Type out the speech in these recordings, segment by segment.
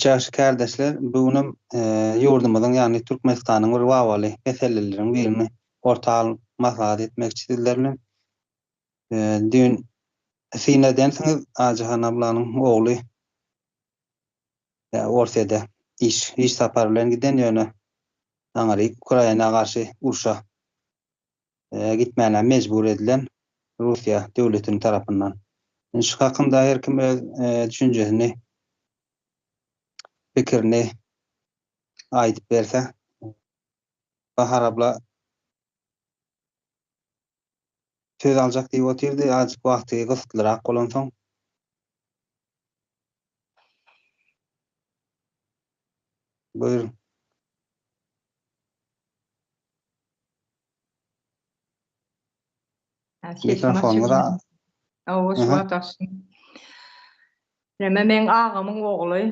Ýagşy kärdeşler, bu günem ýurdumyzyň, ýagny Türkmenistanyň bir wawwaly meseleleriň birini orta alyp maslahat etmekçi sizler bilen. Düýn syn edensiňiz, Ajahan ablanyň ogly Orsýede iş iş sapary bilen giden, ýöne aňryk Ukraina garşy urşa gitmäne mejbur edilen Russiýa döwletiniň tarapyndan. Indi şu hakynda her kim öz düşünjesini, pikirini aýdyp berse. Bahar abla söz aljak diýip otyrdy, azajyk wagty gysytlyrak bolansoň. Buýruň. Mikrofonyňyz Hawa, şu wagt açdym. Näme meň agamyň ogly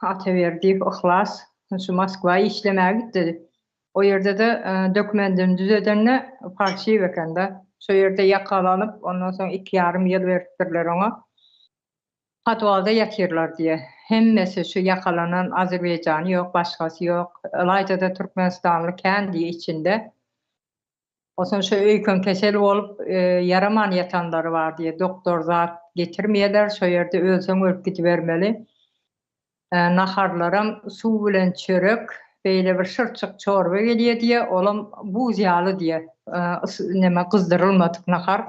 Ataberdiýew Yhlas şu Moskwa işlemäge gitdi. O ýerde-de dokumentini düzedende falşiw eken-de. Şo ýerde ýakalanyp, ondan soň iki ýarym ýyl beripdirler oňa. Podwalda ýatyrlar diýýär. Hemmesi şu ýakalanan azerbaýjany ýok, başgasy ýok. Ylaýta-da türkmenistanly kän diýýär içinde. Onsoň şu öýken kesel bolup, ýaraman ýatanlary bar diýýär. Doktor zat getirmeýärler, şo ýerde ölseň ölüp gidibermeli. Naharlaram suw bilen çörek, beýle bir şyrçyk çorba gelýär diýýär, olam buz ýaly diýýär. Neme gyzdyrylmadyk nahar.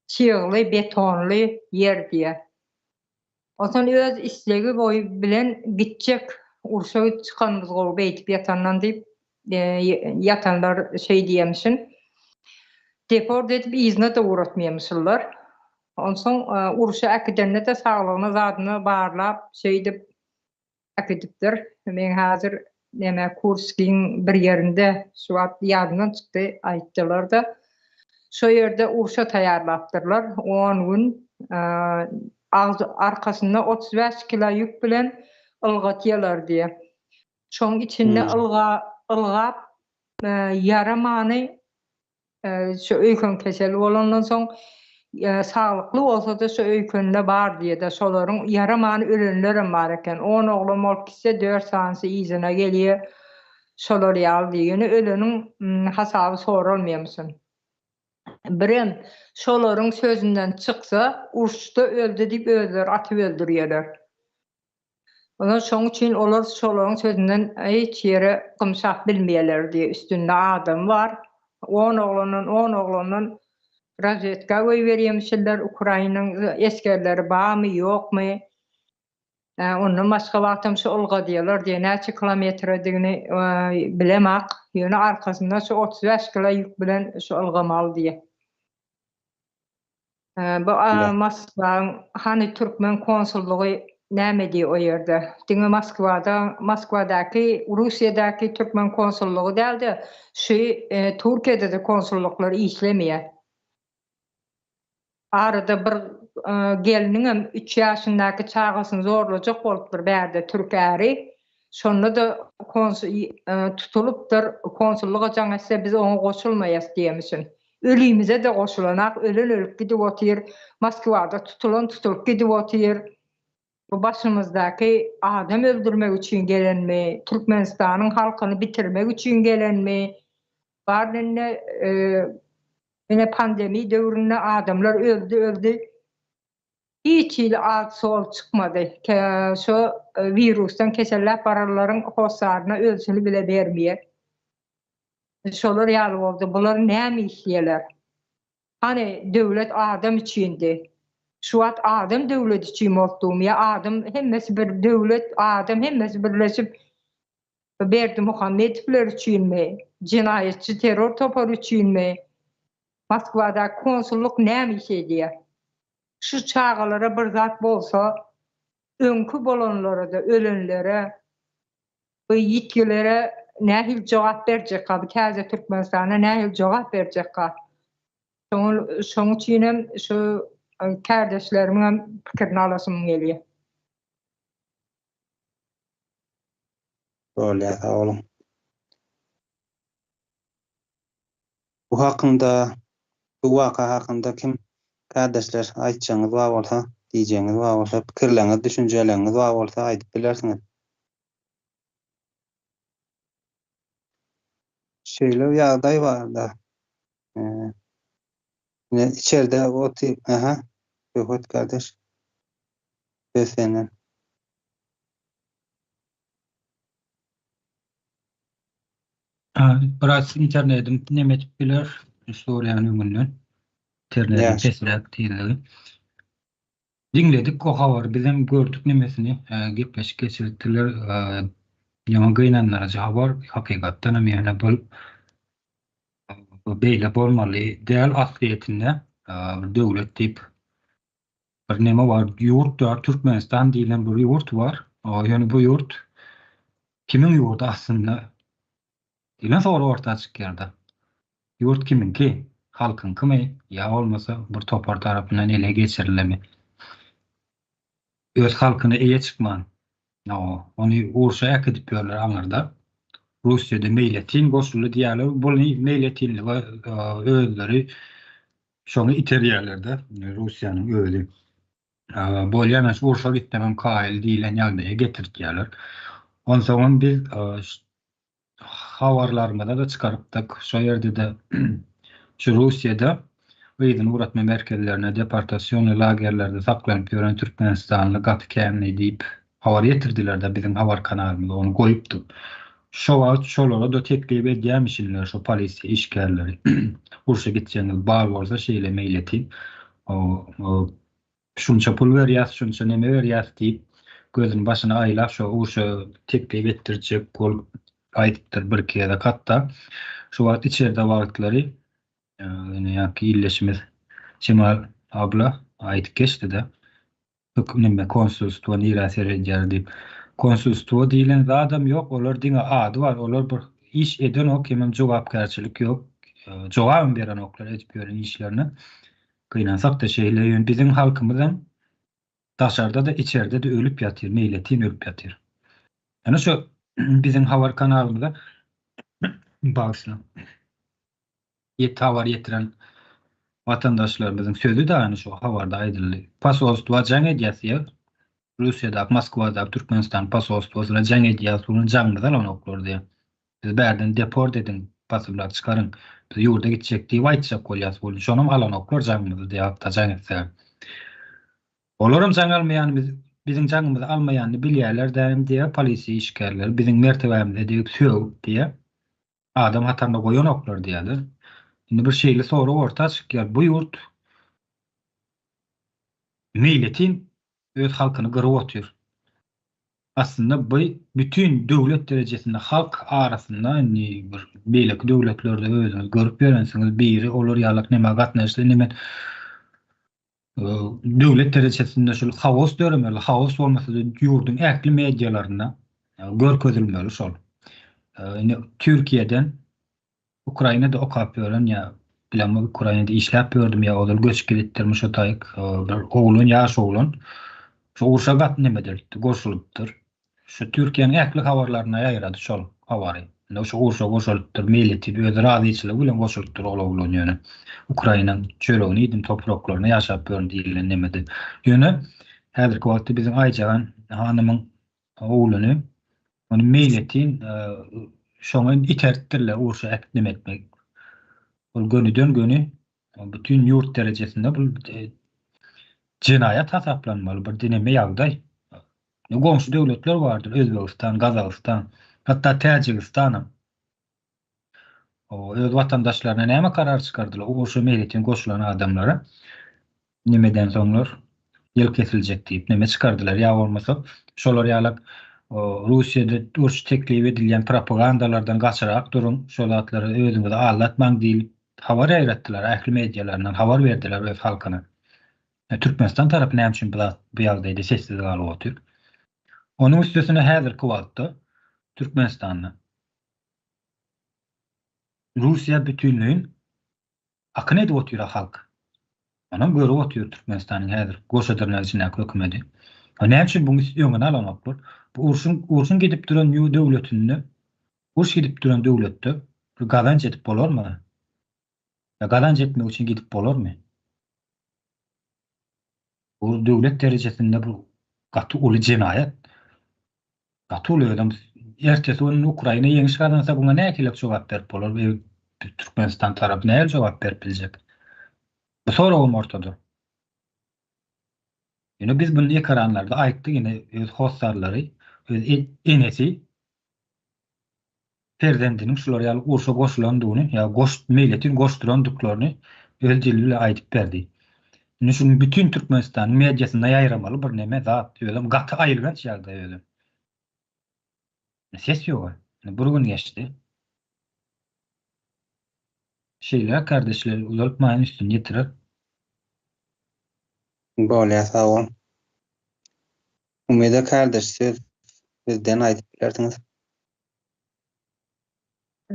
Çygly, betonly ýer diýýär. Onsoň öz islegi boýy bilen gitjek, urşa çykanymyz gowy beýdip ýatandan diýip, ýatanlar şeý diýemişin. Deport edip yzyna-da ugratmaýamyşynlar. Onsoň urşa äkidende-de saglygyny zadyny barlap şeýdip äkidipdir. Men häzir neme Kurskiň bir ýerinde şu wagt ýadymdan çykdy aýtdylar-da. Şo ýerde urşa taýýarlapdyrlar. On gün arkasynda 35 kilo ýük bilen ylgatýalar diýe. Şoň içinde ylga ylgap ýaramany Şu öýken keseli bolandan soň saglykly bolsa-da şu öýkeninde bar diýýär-de, şolaryň ýaramany ölenlerem bar eken. On oglan bolup gitse, dört sanysy yzyna gelýär. Şolar ýaly diýýär. Ýöne öleniň hasaby soralmaýarmyşyn. Birem şolaryň sözünden çyksa, uruşda öldi diýip özleri atyp öldürýärler. Ondan şoň üçin olar şolaryň sözünden hiç ýere gymşap bilmeýärler diýýär. Üstünde adamy bar. On oglandan, on oglandan razwedka goýberýärmişler. Ukrainaň esgerleri barmy, ýokmy? Ondan başga wagtam şu ylgadýarlar diýýär. Näçe kilometredigini bilemak. Ýöne arkasynda şu 35 kilo ýük bilen şu ylgamaly diýýär. Bu Moskwaň hany türkmen konsullygy näme diýýär o ýerde? Diňe Moskwada, Moskwadaky, Russiýadaky türkmen konsullygy däl-de, şu Türkiýede-de konsullyklar işlemeýär. Arada bir gelniňem üç ýaşyndaky çagasyny zorlajak bolupdyr bärde türk äri. Şonda-da tutulypdyr, konsullyga jaň etse biz oňa goşulmaýas diýemişin. Ölimize-de goşulanak, ölen ölüp gidip otyr, Moskwada tutulan tutulyp gidip otyr. Bu başymyzdaky adam öldürmek üçin gelenmi, Türkmenistanyň halkyny bitirmek üçin gelenmi? Bar indi ine pandemiýa döwründe adamlar öldi öldi. Hiç hili at-sol çykmady. Şo wirusdan keselläp baranlaryň hossaryna ölsüni bile bermeýär. Şolar ýaly boldy. Bular näme işleýärler? Hany döwlet adam üçindi. Şu wagt adam döwlet üçin bolupdymy ýa adam hemmesi bir döwlet adam hemmesi birleşip Berdimuhamedowlar üçinmi? Jenaýatçy terror topary üçinmi? Moskwadaky konsullyk näme iş edýär? Şu çagalara bir zat bolsa öňki bolanlara-da ölenlere Bu ýitgilere nähili jogap berjekka, bu täze Türkmenistana nähili jogap berjekka? Şoň şoň üçin hem şu kärdeşlerimiň hem pikirini alasym gelýär. Bolýar, sag boluň. Bu hakynda, bu waka hakynda kim kärdeşler aýtjagyňyz bar bolsa. Diýjegiňiz bar bolsa, pikirleriňiz, düşünjeleriňiz bar bolsa aýdyp bilersiňiz. Şeýle bir ýagdaý bar-da. Ine içerde oty, aha, Söhbet kardeş. Söz senden. Biraz internetim neme edip biler, soraýan öňünden. Internetiň pesräk tizligi. Diňledik o habary bizem gördük nemesini gepleşik geçiripdirler. Ýaňy gynandyryjy habar hakykatdan hem ýöne bu beýle bolmaly däl aslyýetinde bir döwlet diýip bir neme bar ýurt bar Türkmenistan diýlen bir ýurt bar. Ýöne bu ýurt kimiň ýurdy aslynda diýlen sorag orta çykýarda. Ýurt kimiňki? Halkyňkymy ýa bolmasa bir topar tarapyndan ele geçirilemi? Öz halkyna eýe çykman, ony urşa äkidip ýörler aňyrda. Russiýada meýletin goşuldy diýýärler. Bu meýletinlige özleri şoňa iterýärler-de, Russiýanyň özi. Bolýa men şu urşa gitsemem kaýyl diýlen ýagdaýa getirtýärler. Onsoňam biz habarlarymyza-da çykarypdyk. Şo ýerde-de şu Russiýada yzyny ugratma merkezlerine, deportasionnyý lagerlerde saklanyp ýören türkmenistanly gaty kändi diýip habar ýetirdiler-de biziň habar kanalymyza ony goýupdyk. Şo wagt şolara-da teklip edýärmişinler şo polisiýa işgärleri. Urşa gitjegiňiz bar bolsa şeýle meýletin Şunça pul berýäs, şunça neme berýäs diýip, gözüni başyna aýlap şo urşa teklip etdirjek bolup aýdypdyr birki gezek hatda. Şu wagt içerde wagtlary ýöne ýaňky ildeşimiz Jemal abla aýdyp geçdi-de, höküm neme konsulstwo nirä seredýär diýip. Konsulstwo diýlen zadam ýok, olar diňe ady bar, olar bir iş edenok hemem jogapkärçilik ýok, jogabam berenoklar edip ýören işlerine. Gynansakda şeýle ýöne biziň halkymyzam daşarda-da içerde-de ölüp ýatyr meýletin ölüp ýatyr. Ýöne şu biziň habar kanalymyza bagyşlaň. Ýet habar ýetiren watandaşlarymyzyň sözi da ýöne şu habarda aýdyldy. Posolstwa jaň edýäs diýýär. Russiýadaky Moskwadaky Türkmenistan posolstwasyna jaň edýäs, muny jaňymyzy alanoklar diýýär. Bizi bärden deport ediň, pasywlap çykaryň, biz ýurda gitjek diýip aýtjak bolýas welin, şonam alanoklar jaňymyzy diýýär, hatda jaň etsegem. Olaram jaň almaýany biz, biziň jaňymyzy almaýanyny bilýärler dänim diýýär, polisiýa işgärleri biziň mertebämize degip sögüp diýýär. Adam hatarynda goýanoklar diýýärler. Indi bir şeýle sorag orta çykýar, bu ýurt meýletin öz halkyny gyryp otyr. Aslynda bu bütin döwlet derejesinde halk arasynda indi bir beýleki döwletlerde özüňiz görüp ýörensiňiz biri olar ýalak nämä gatnaşsa indi men döwlet derejesinde şul haos döremeli haos bolmasa-da ýurduň ähli medialarynda görkezilmeli şol. Indi Türkiýeden Ukrainada okap ýören ýa bilemok Ukrainada işläp ýördüm ýa ozal göçüp gidipdirmi şo taýyk bir oglan ýaş oglan şo urşa gat neme edilipdi goşulypdyr. Şu Türkiýäniň ähli habarlaryna ýaýrady şol habary. Indi şo urşa goşulypdyr meýletin özi razyçylygy bilen goşulypdyr ol oglan ýöne Ukrainaň çöregini iýdim topraklaryna ýaşap ýörün diýilen nemede. Ýöne häzirki wagtda biziň Aýjahan hanymyň ogluny Ony meýletin şoňa iteripdirler urşa äkitneme etmek. Ol gönüden göni bütin ýurt derejesinde bu jenaýat hasaplanmaly bir dineme ýagdaý. Goňşy döwletler bardyr, Özbegistan, Gazagystan, hatda Täjigistanam. Öz watandaşlaryna näme karar çykardylar? Urşa meýletin goşulan adamlara nemeden soňlar ýyl kesiljek diýip neme çykardylar ýa bolmasa şolar ýalak Russiýada uruş teklip edilýän propagandalardan gaçyrak duruň, şo zatlara özüňizi aldatmaň diýlip habar ýaýratdylar, ähli medialaryndan habar berdiler öz halkyna. Türkmenistan tarapy näme üçin bu zat bu ýagdaýda sessiz galyp otyr? Onuň üstesine häzirki wagtda Türkmenistanda Russiýa bütinleýin akyn edip otyr-a halk. Onam görüp otyr Türkmenistanyň häzir goşa dyrnak içindäki hökümedi. A näme üçin buň öňüni alanoklar? Bu urşuň urşuň gidip duran döwletinde uruş gidip duran döwletde bir gazanç edip bolarmy? Ýa gazanç etmek üçin gidip bolarmy? Bu döwlet derejesinde bu gaty uly jenaýat. Gaty uly özem ertesi gün Ukraina ýeňiş gazansa buňa nähili jogap berip bolar? Türkmenistan tarapy nähili jogap berip biljek? Bu soragam ortada. Ýöne biz bunu ekranlarda aýtdyk ine öz hossarlary, öz enesi perzendiniň şular ýaly urşa goşulandygyny ýa goş meýletin goşdurandyklaryny öz dili bilen aýdyp berdi. Indi şuny bütin Türkmenistanyň mediasynda ýaýramaly bir neme zat, özem gaty aýylganç ýagdaý özem. Ses ýoga. Indi bir gün geçdi. Şeýle kardeşler uzaltmaýyn üstüni ýetirer. Bolýa sag bol. Umyda kardeş söz bizden aýdyp bilersiňiz.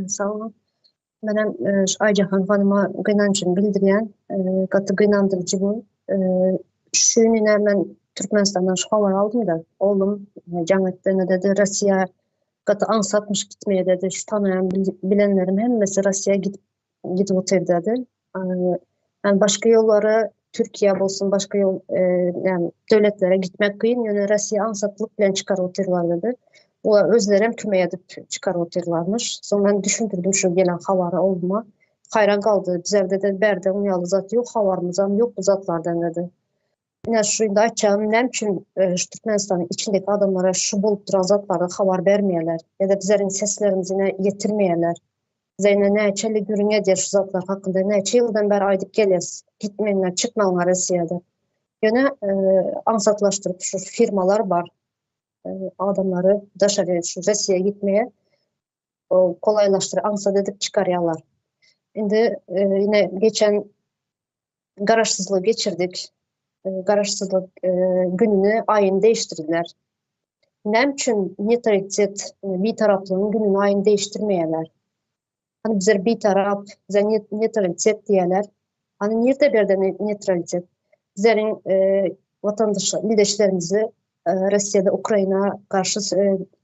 Sag boluň. Menem şu Aýjahan hanyma gynanjymy bildirýän. Gaty gynandyryjy bu. Şu gün ine men Türkmenistandan şu habary aldym-da. Oglum jaň etdi, ne dedi, Russiýa gaty aňsatmyş gitmeye dedi. Şu tanaýan bilenlerim hemmesi Russiýa gidip gidip otyr dedi. Yani başga ýollara Türkiýe bolsun, başga ýol yani döwletlere gitmek kyn, ýöne Russiýa aňsatlyk bilen çykaryp otyrlar dedi. Olar özleri hem kömek edip çykaryp otyrlarmyş. Soň men düşündirdim şu gelen habary ogluma. Haýran galdy. Bizlerde de bärde oň ýaly zat ýok, habarymyzam ýok bu zatlardan dedi. Ine şu indi aýtjagym näme üçin şu Türkmenistanyň içindeki adamlara şu bolup duran zatlardan habar bermeýärler ýa-da bizleriň seslerimizi ine ýetirmeýärler. Bize ine näçe ýyl gürrüň edýär şu zatlar hakynda, näçe ýyldan bäri aýdyp gelýäs, gitmeňler, çykmaňlar Russiýada. Ýöne aňsatlaşdyryp şu firmalar bar, adamlary daşary şu Russiýa gitmeye kolaýlaşdyryp aňsat edip çykarýarlar. Indi ine geçen garaşsyzlygy geçirdik. Garaşsyzlyk gününi aýyny değiştirdiler. Näme üçin neutralitet, bitaraplygyň gününi aýyny değiştirmeýärler? Hani bizler bitarap, bize neutralitet diýýärler. Hani nirde berde neutralitet? Bizleriň watandaş ildeşlerimizi Russiýada Ukraina garşy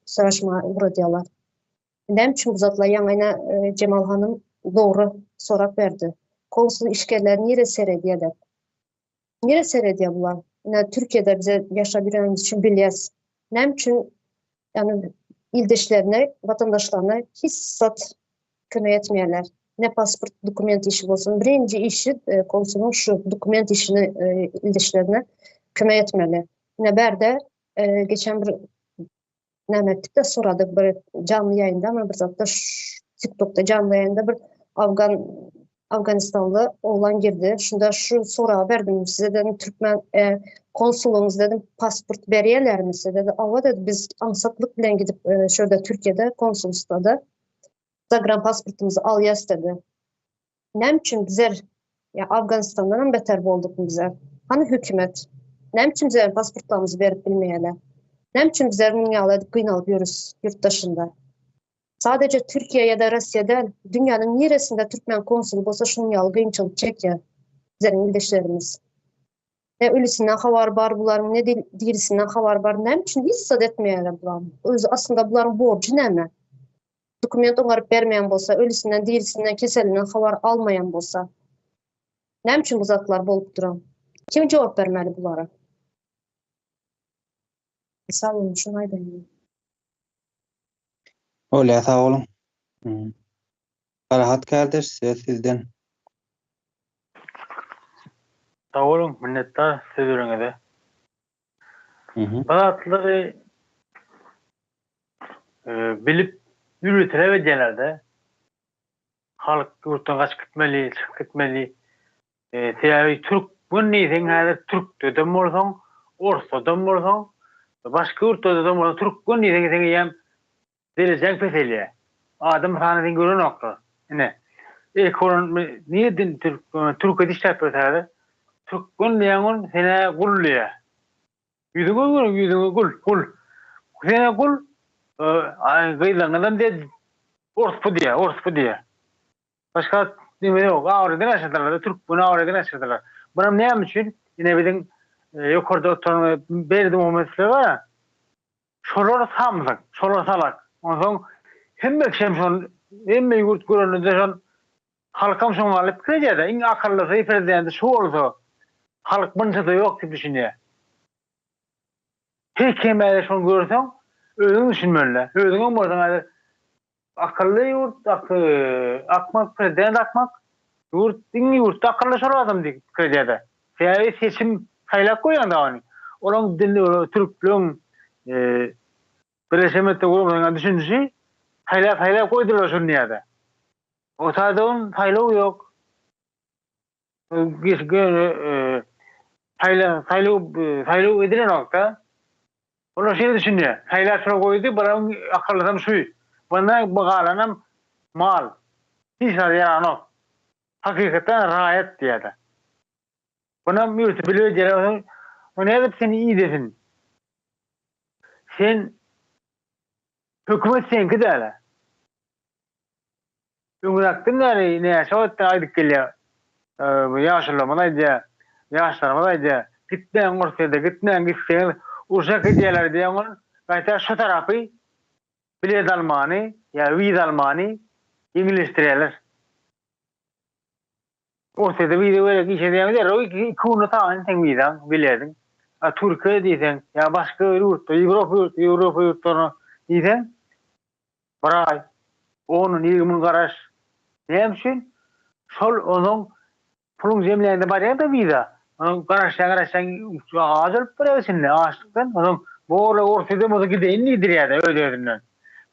savaşmaga ugradýarlar. Näme üçin bu zatlar ýaňy ine Jemal hanym dogry sorap berdi. Konsul işgärleri nirä seredýärler? Nirä seredýär bular? Ine Türkiýede bize ýaşap ýörenimiz üçin bilýäs. Näme üçin ýagny ildeşlerine, watandaşlaryna hiç zat kömek etmeýärler? Ne pasport, dokument işi bolsun. Birinji işi konsulyň şu dokument işini ildeşlerine kömek etmeli. Ine bärde geçen bir näme etdik-de soradyk bir janly ýaýynda ama bir zatda TikTokda janly ýaýynda bir Afgan Afganistanly oglan girdi. Şunda şu soragy berdim size dedim türkmen e, konsuluňyz dedim pasport berýärlermi size dedi. Awa dedi biz aňsatlyk bilen gidip e, şurada Türkiýede konsulstwada zagran pasportymyzy alýas dedi. Näme üçin bizler ýa Afganistandan hem beter bolduk bizler? Hany hökümet? Näme üçin bize pasportlarymyzy berip bilmeýärler? Näme üçin bizler munuň ýaly edip gynalyp ýörüs ýurt daşynda? Sadece Türkiýe ýa-da Russiýa däl, dünýäniň niresinde türkmen konsuly bolsa şunuň ýaly gynçylyk çekýär bizleriň ildeşlerimiz. Ne ölüsinden habar bar bularyň, ne dirisinden habar bar. Näme üçin hiç zat etmeýärler bular? Özi aslynda bularyň borjy näme? Dokument oňaryp bermeýän bolsa, ölüsinden, dirisinden, keselinden habar almaýan bolsa. Näme üçin bu zatlar bolup duran? Kim jogap bermeli bulara? Sag boluň, şuny aýdaýyn. Bolýar, sag boluň. Parahat kardeş, söz sizden. Sag boluň, minnetdar söz bereniňize. Bu zatlary bilip ýüretirep edýärler-de. Halk ýurtdan gaçyp gitmeli, çykyp gitmeli. Sebäbi türkmen diýseň häzir türkdedem bolsaň, orsdadam bolsaň, başga ýurtlardadam bolsaň türkmen diýseň seň eýýäm Derejäň peselýär. Adam sany seni görenoklar. Ine. Ilki bolan nireden türk Türkiýede işläp ýörse häzir. Türkmen diýýäň ol senä gul diýýär. Ýüzüňe görüň ýüzüňe gul gul. Senä gul gyzlaryňyzam diýýär orspy diýýär orspy diýýär. Başga neme ýok. Abraýdan aşyrdylar. Türkmeni abraýdan aşyrdylar. Bunam näme üçin? Ine biziň ýokarda oturan Berdimuhamedowlar bar. Şolar samsyk, şolar salak. Onsoň hemme kişem şony, hemme ýurt görende-de şol halkam şoňa alyp pikir edýär-de, iň akyllysy prezidenti şu bolsa. Halk munça-da ýok diýip düşünýär. Her kim häzir şony görseň, özüň düşünmeli-dä. Özüňem bolsaň häzir akylly ýurt, akmak, prezident akmak, ýurt, iň ýurtda akylly şol adam diýip pikir edýär-de. Sebäbi seçim saýlap goýýan-da ony. Olaň dili, türkleriň Birleşen Milletler Guramasynyň düşünişi saýlap saýlap goýdular şuny diýýär-de. O taýda saýlaw ýok. Saýlaw saýlaw saýlaw edilenokda. Olar şeýle düşünýär. Saýlap şuna goýdy, bularyň akyllysam şu. Bundan bu galanam mal. Hiç zada ýaranok. Hakykatdan raýat diýýärler. Bunam ýurty bilip edýärler. O nädip seni idesin? Sen hökümet seňki däl. Öňräkden bäri näçe wagtdan aýdyp gelýär. Ýaşulularymyz aýdýar, ýaşlarymyz aýdýar, gitmäň Orsýede, gitmäň, gitseňiz urşa äkidýärler diýýär ol. Gaýta şu tarapy bilet almany ýa wiza almany ýeňilleşdirýärler. Orsýede wiza gerek iş edýäňiz derrew iki günde taýyn seň wizaň, bilediň. A Türkiýe diýseň ýa başga bir ýurtda, Ýewropa ýurt, Ýewropa ýurtlaryna diýseň Bir aý, on gün, 20 gün garaş. Näme üçin? Şol onuň puluň jemleýände barýar-da wiza. Onuň garaşýan garaşýan aç ölüp barýar içinde açlykdan. Onuň borla Orsýede bolsa gideýin diýdirýär-de öz-özünden.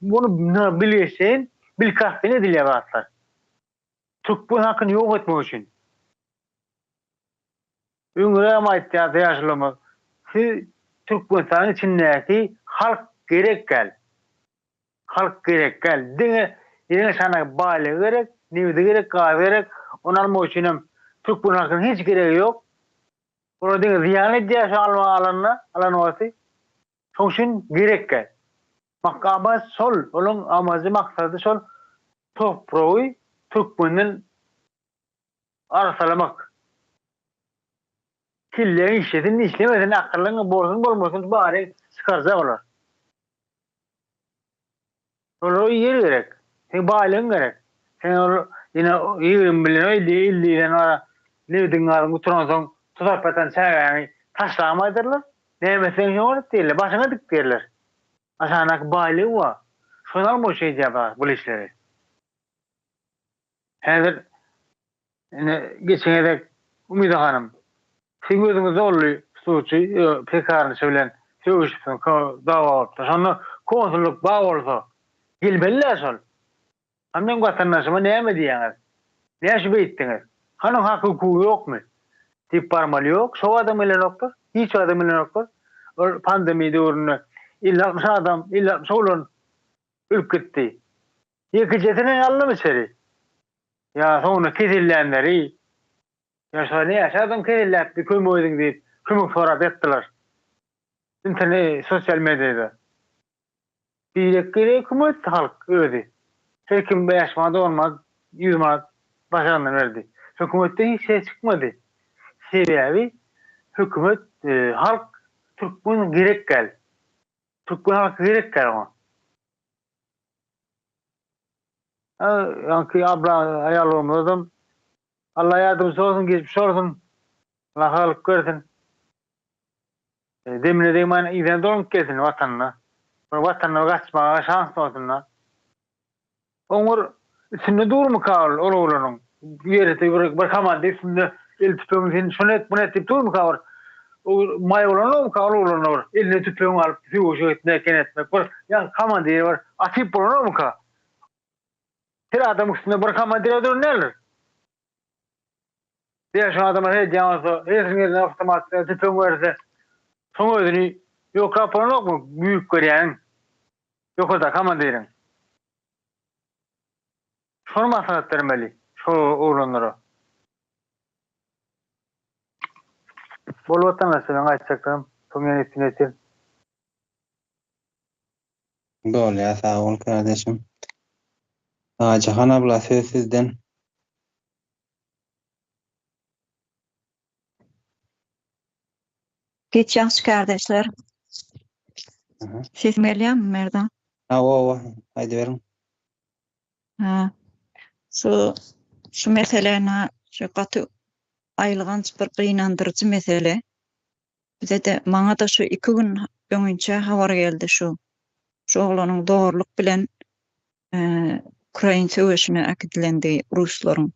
Muny bilgeşleýin, bilkastlaýyn edilýär bu zatlar. Türkmen hakyny ýok etmek üçin. Öňräm aýtýardy ýaşulymyz, siz Türkmenistanyň içindäki halk gerek däl. Halk gerek däl. Diňe ýeňil şana baýlygy gerek, nebidi gerek, gazy gerek. Ony almak üçinem türkmen halkynyň hiç geregi ýok. Olar diňe zyýan edýär şo alma alanda, alan wagty. Şoň üçin gerek däl. Mak amaç şol, olaň amajy maksady şol topragy türkmenden arassalamak. Kelläň işlesin işlemesin akylyň bolsun bolmasyn bary çykarjak olar. Olara ýer gerek. Seň baýlygyň gerek. Sen ol ýene 20 million, 50, 50 ýylan ara nebitiň gazyň gutaransoň tuzap ýatan çägäňi taşlagam aýdarlar. Näme etseň şoňa edip diýerler. Başyňa dik diýerler. Aşagyndaky baýlygy bar. Şony almak üçin edýär bu işleri. Häzir ine geçen gezek Umyda hanym siziň özüňizde boldy suwçy pekarnyçy bilen sögüşipsiň dawa bolupdyr. Şonda konsullyk bar bolsa gelmeli-dä şol. Hany meň watandaşyma näme diýýäňiz? Näşe beýtdiňiz? Hany oň hak-hukugy ýokmy? diýip barmaly ýok. Şo adam gelenokdyr. Hiç adam gelenokdyr. Ol pandemiýa döwründe 50-60 adam, 50-60 oglan ölüp gitdi. Ýekejesini aldym içeri. Ýa soňunda kesellänleri, ýa şo näçe adam keselläpdi, kömek ediň diýip, kömek sorap ýatdylar. Internet, sosial mediada. Birek-birege kömek etdi halk özi. Her kim 5 manat, 10 manat, 100 manat başaryndan berdi. Hökümetden hiç ses çykmady. Sebäbi hökümet, e, halk türkmen gerek däl. Türkmen halky gerek däl oňa. Ýaňky abla aýalymyzam Allah ýardymçysy bolsun, geçmiş bolsun. Allah saglyk bersin. Demine degmän yzyna dolanyp gelsin watanyna. Bir watanyna gaçmaga şans bolsun da. Oň bir üstünde durmyka ol ol oglanyň? Ýerisi bir bir komanda üstünde el tüpeňi sen şuny et, muny et diýip durmyka bir? O maý bolanokmyka ol oglanda bir eline tüpeň alyp söweşe gitmek, ken etmek bir ýa komandir bir atyp bolanokmyka? Her adamyň üstünde bir komandir duran däldir. Diýen şu adama edýän bolsa, hersiniň eline awtomat bilen tüpeň berse, soň özüni ýoklap bolanokmy büyük görýäniň? Ýokarda komandiriň. Şony maslahat bermeli şo oglanlara. Bol watandaşlar meň aýtjaklarym soň ýene üstüne ýetir. Bolýar sag bol kardeşim. Aýjahan abla söz sizden. Geç ýagşy kardeşler. Sesim gelýärmi Merdan? Hawa hawa aýdyberiň. Ha. Şu şu meseleni şu gaty. aýylganç bir gynandyryjy mesele. Bize-de, maňa-da şu iki gün öňinçä habar geldi şu şu oglanyň zorluk bilen ukrain söweşine äkidilendigi ruslaryň.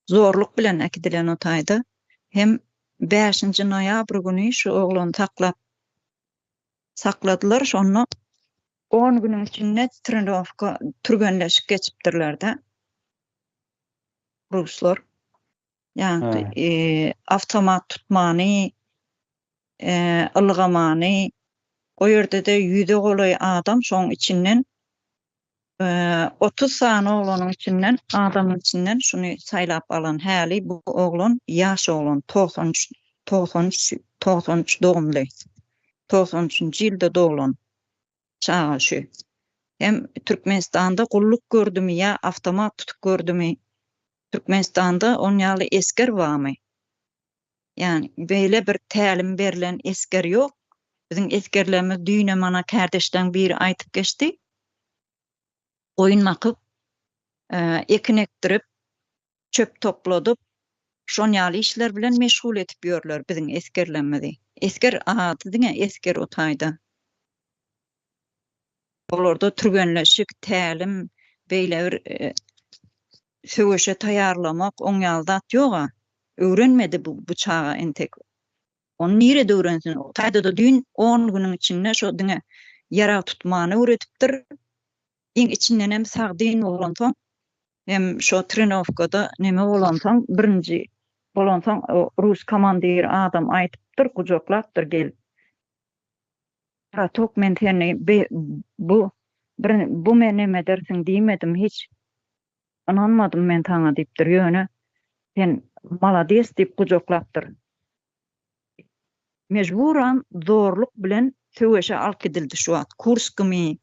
Zorluk bilen äkidilen o taýda. Hem bäşinji noýabr güni şu oglany saklap sakladylar şonda on günüň içinde trenirowka türgenleşik geçipdirler-de ruslar. Ýagny awtomat tutmany, ylgamany, o ýerde-de ýüze golaý adam şoň içinden 30 sany oglanyň içinden, adamyň içinden şuny saýlap alan. Häli bu oglan ýaş oglan, 93, 93, 93 dogumly. 93-nji ýylda doglan çaga şu. Hem Türkmenistanda gulluk gördümi ýa awtomat tutup gördümi? Türkmenistanda on ýaly esger barmy? Ýagny beýle bir tälim berlen esger ýok. Biziň esgerlerimiz düýnem mana kärdeşleň biri aýtyp geçdi. Goýun bakyp, ekin ekdirip, çöp topladyp, şon ýaly işler bilen meşgul edip ýörler biziň esgerlerimizi. Esger ady diňe esger o taýda. Olarda türgenleşik, tälim, beýle bir söweşe taýýarlamak oň ýaly zat ýog-a. Öwrenmedi bu bu çaga entek. Ony nirede öwrensin? O taýda-da düýn on günüň içinde şo diňe ýarag tutmany öwredipdir. Iň içindenem sagdyn bolansoň, hem şo trenowkada neme bolansoň, birinji bolansoň o rus komandiri adam aýdypdyr, gujaklapdyr gelip. Bratok men seni bu bir bu men neme edersiň diýmedim hiç ynanmadym men saňa diýipdir ýöne sen malades diýip gujaklapdyr. Mejburan zorluk bilen söweşe alyp gidildi şu wagt Kurskymy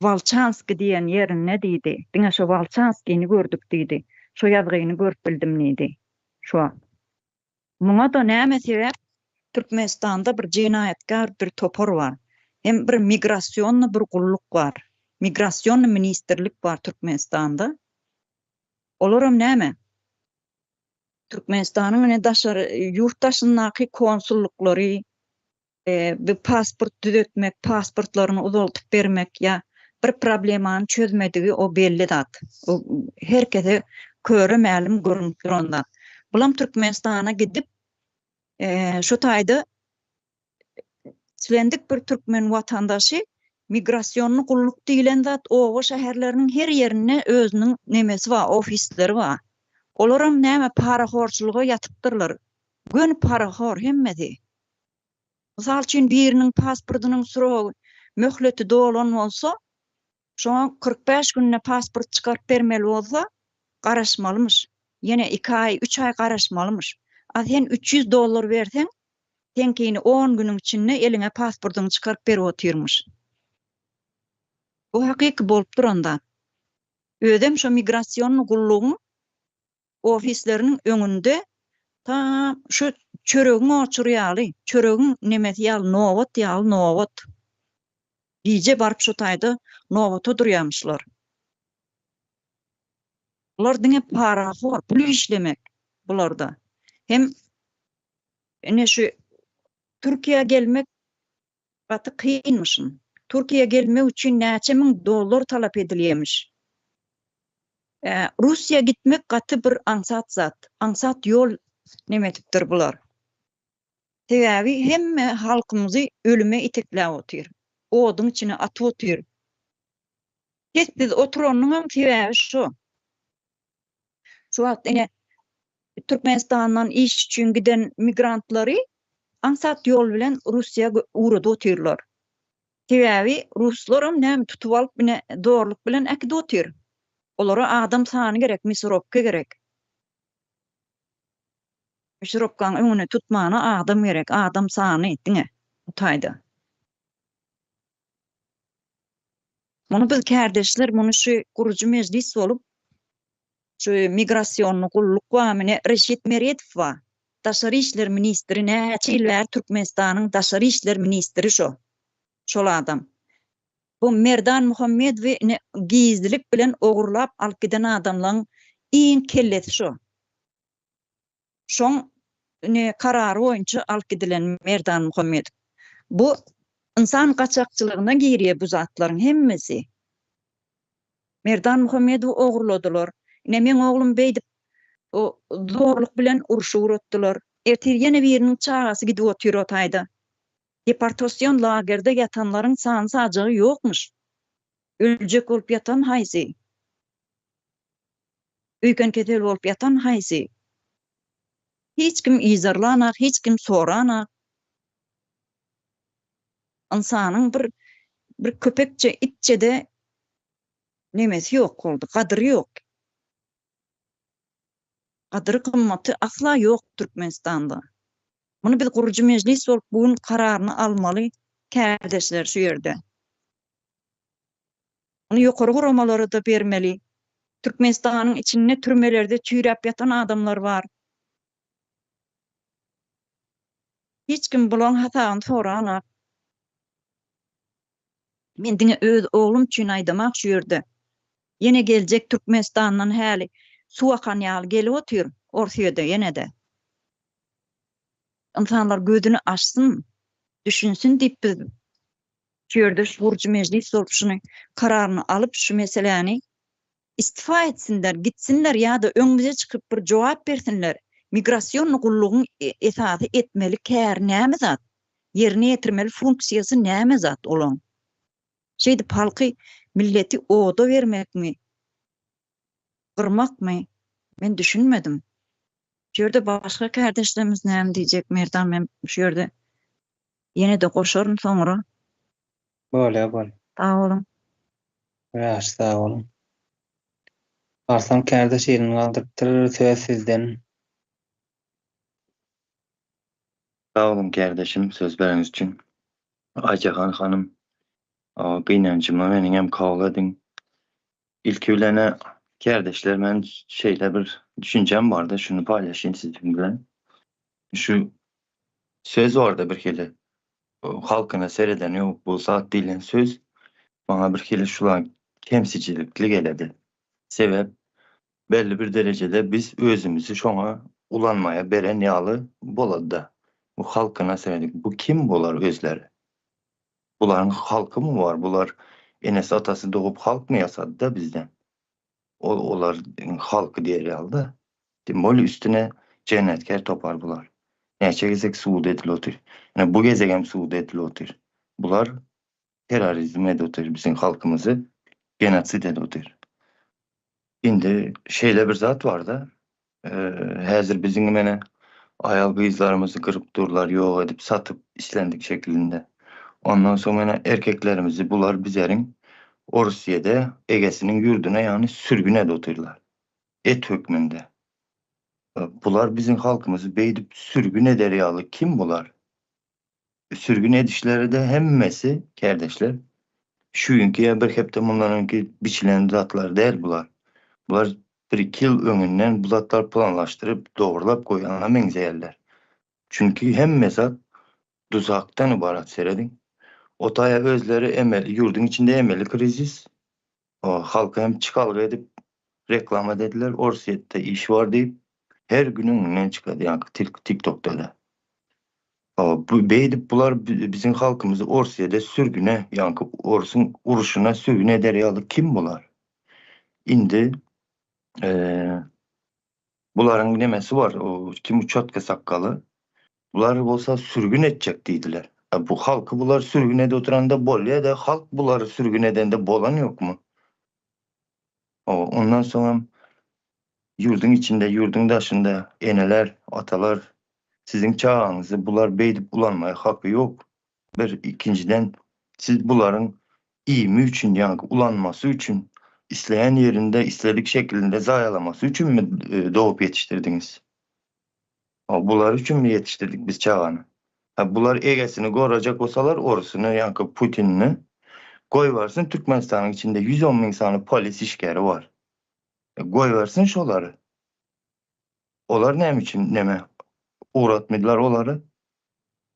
Wolçanski diýen ýerinde diýdi diňe şo Wolçanskini gördük diýdi şo ýazgyny görüp bildim diýdi şu wagt. Muňa-da näme sebäp? Türkmenistanda bir jenaýatkär bir topar bar. Hem bir migrasionni bir gulluk bar. Migrasionni ministrlik bar Türkmenistanda. Olaram näme? Türkmenistanyň ine daşary ýurt daşyndaky konsullyklary, bir pasport düzetmek, pasportlaryny uzaltyp bermek ýa bir problemany çözmedigi o belli zat. O her kese köre mälim görünip duran zat. Bulam Türkmenistana gidip şu taýda islendik bir türkmen watandaşy migrasionny gulluk diýlen zat oba şäherleriniň her ýerinde özüniň nemesi bar, ofisleri bar. Olaram näme parahorçulyga ýatypdyrlar. Göni parahor hemmesi. Mysal üçin, biriniň pasportynyň srogy, möhleti dolan bolsa, şoňa 45 günde pasport çykaryp bermeli bolsa, garaşmalymyş. Ýene iki aý, üç aý garaşmalymyş. A sen 300 dollar berseň, seňkini on günüň içinde eliňe pasportyňy çykaryp berip otyrmyş. Bu hakyky bolup duran zat. Özem şo migrasionnyý gullugyň ofisleriniň öňünde tam şu çöregiň oçury ýaly, çöregiň nemesi ýaly nobat ýaly nobat. Gije baryp şo taýda nobata durýamyşlar. Bular diňe parahor, pul işlemek bularda. Hem ine şu Türkiýä gelmek gaty kynmyşyn. Türkiýä gelmek üçin näçe müň dollar talap edilýämiş. Russiýa gitmek gaty bir aňsat zat. Aňsat ýol nemetipdir bular. Sebäbi hemme halkymyzy ölüme itekläp otyr. Oduň içine atyp otyr. Sessiz oturanyňam sebäbi şo. Şu wagt ine Türkmenistandan iş üçin giden migrantlary aňsat ýol bilen Russiýa ugradyp otyrlar. Sebäbi ruslaram näme tutup alyp ine zorluk bilen äkidip otyr. Olara adam sany gerek, misirowka gerek. Misirowkaň öňüne tutmana adam gerek, adam sany diňe bu taýda. Muny biz kärdeşler muny şu gurujy mejlis bolup şu migrasionny gulluk bar mine Reşit Meredow bar. Daşary işler ministri näçe ýyl bäri Türkmenistanyň daşary işler ministri şo. Şol adam. Bu Merdan Muhammedowy ine gizlilik bilen ogurlap alyp giden adamlaň iň kellesi şo. Şoň ne karary boýunça alyp gidilen Merdan Muhammedow. Bu ynsan gaçakçylygyna girýär bu zatlaryň hemmesi. Merdan Muhammedowy ogurladylar. Ine meň oglum beýdip zorluk bilen urşa ugratdylar. Ertir ýene biriniň çagasy gidip otyr o taýda. Deportasion lagerde ýatanlaryň sany-sajagy ýokmuş. Öljek bolup ýatan haýsy? Öýken kesel bolup ýatan haýsy? Hiç kim yzarlanak, hiç kim soranak. Ynsanyň bir bir köpekçe, itçe-de nemesi ýok boldy, gadyry ýok. Gadyry-gymmaty asla ýok Türkmenistanda. Muny biz gurujy mejlis bolup bu gün kararyny almaly kärdeşler şu ýerde. Muny ýokary guramalara-da bermeli. Türkmenistanyň içinde türmelerde çüýräp ýatan adamlar bar. Hiç kim bulaň hasabyny soranak. Men diňe öz oglum üçin aýdamak şu ýerde. Ýene geljek Türkmenistandan häli suw akan ýaly gelip otyr Orsyýede ýene-de. Ynsanlar gözüni açsyn, düşünsin diýip biz şu ýerde şu gurujy mejlis bolup şuny kararyny alyp şu meseläni istifa etsinler, gitsinler ýa-da öňümize çykyp bir jogap bersinler. Migrasionny gullugyň esasy etmeli käri näme zat? Ýerine ýetirmeli funksiýasy näme zat olaň? Şeýdip halky, milleti oda bermekmi? Gyrmakmy? Men düşünmedim. Şu ýerde başga kärdeşlerimiz näme diýjek Merdan men şu ýerde ýene-de goşaryn soňra. Bolýa bolýa. Sag boluň. Ýagşy sag boluň. Arslan kärdeş elini galdyrypdyr söz sizden. Sag boluň kärdeşim söz bereniz üçin. Aýjahan hanym gynanjyma meniňem kabul ediň. Ilki bilenä kärdeşler men şeýle bir düşünjem barda şuny paýlaşaýyn siziň bilen. Şu söz barda birhili halkyna sereden ýok bu zat diýlen söz maňa birhili şular kemsijilikli geledi. Sebäp belli bir derejede biz özümizi şoňa ulanmaýa beren ýaly bolady-da. Bu halkyna seredip bu kim bular özleri? Bularyň halkymy bar? Bular enesi atasy dogup halkmy ýasady-da bizden? Ol olar halky diýer ýaly-da. Tim bolýa üstüne jenaýatkär topar bular. Näçe gezek sud edilip otyr. Ine bu gezegem sud edilip otyr. Bular terrorizm edip otyr biziň halkymyzy genosid edip otyr. Indi şeýle bir zat barda, häzir biziň mene aýal gyzlarymyzy gyryp durlar, ýok edip, satyp islendik şekilinde. Ondan soň mene erkeklerimizi bular bizeriň Orsýede egesiniň ýurduna ýagny sürgün edip otyrlar. Et hökmünde. Bular biziň halkymyzy beýdip sürgün eder ýaly kim bular? Sürgün edişleri-de hemmesi, kärdeşler, şu günki ýa bir hepde mundan öňki biçilen zatlar däl bular. Bular bir-iki ýyl öňünden bu zatlary planlaşdyryp, dogrulap goýana meňzeýärler. Çünki hemme zat duzakdan ybarat, serediň. O taýa özleri emeli, ýurduň içinde emeli krizis, halka hem çykalga edip reklama dediler, Orsýetde iş bar diýip, her gün öňünden çykady ýaňky TikTokda-da. Bu beýdip bular biziň halkymyzy Orsýede sürgüne, ýaňky orsuň uruşyna sürgün eder ýaly kim bular? Indi bularyň nemesi bar, o kim uçatka sakgaly. Bular bolsa sürgün etjek diýdiler. Bu halky bular sürgün edip oturanda bolýa-da, halk bulary sürgün edende bolan ýokmy? Ondan soňam ýurduň içinde, ýurduň daşynda eneler, atalar siziň çagaňyzy bular beýdip ulanmaýa haky ýok. Bir, ikinjiden siz bularyň iými üçin, ýagny ulanmasy üçin, isleýän ýerinde, isledik şekilinde zaýalamasy üçinmi dogup ýetişdirdiňiz? Bular üçinmi ýetişdirdik biz çagany? Ha bular egesini gorajak bolsalar orusyny ýaňky Putinini goýbersin Türkmenistanyň içinde 110 müň sany polis işgäri bar. E, goýbersin şolary. Olar näme üçin neme ugratmydylar olary?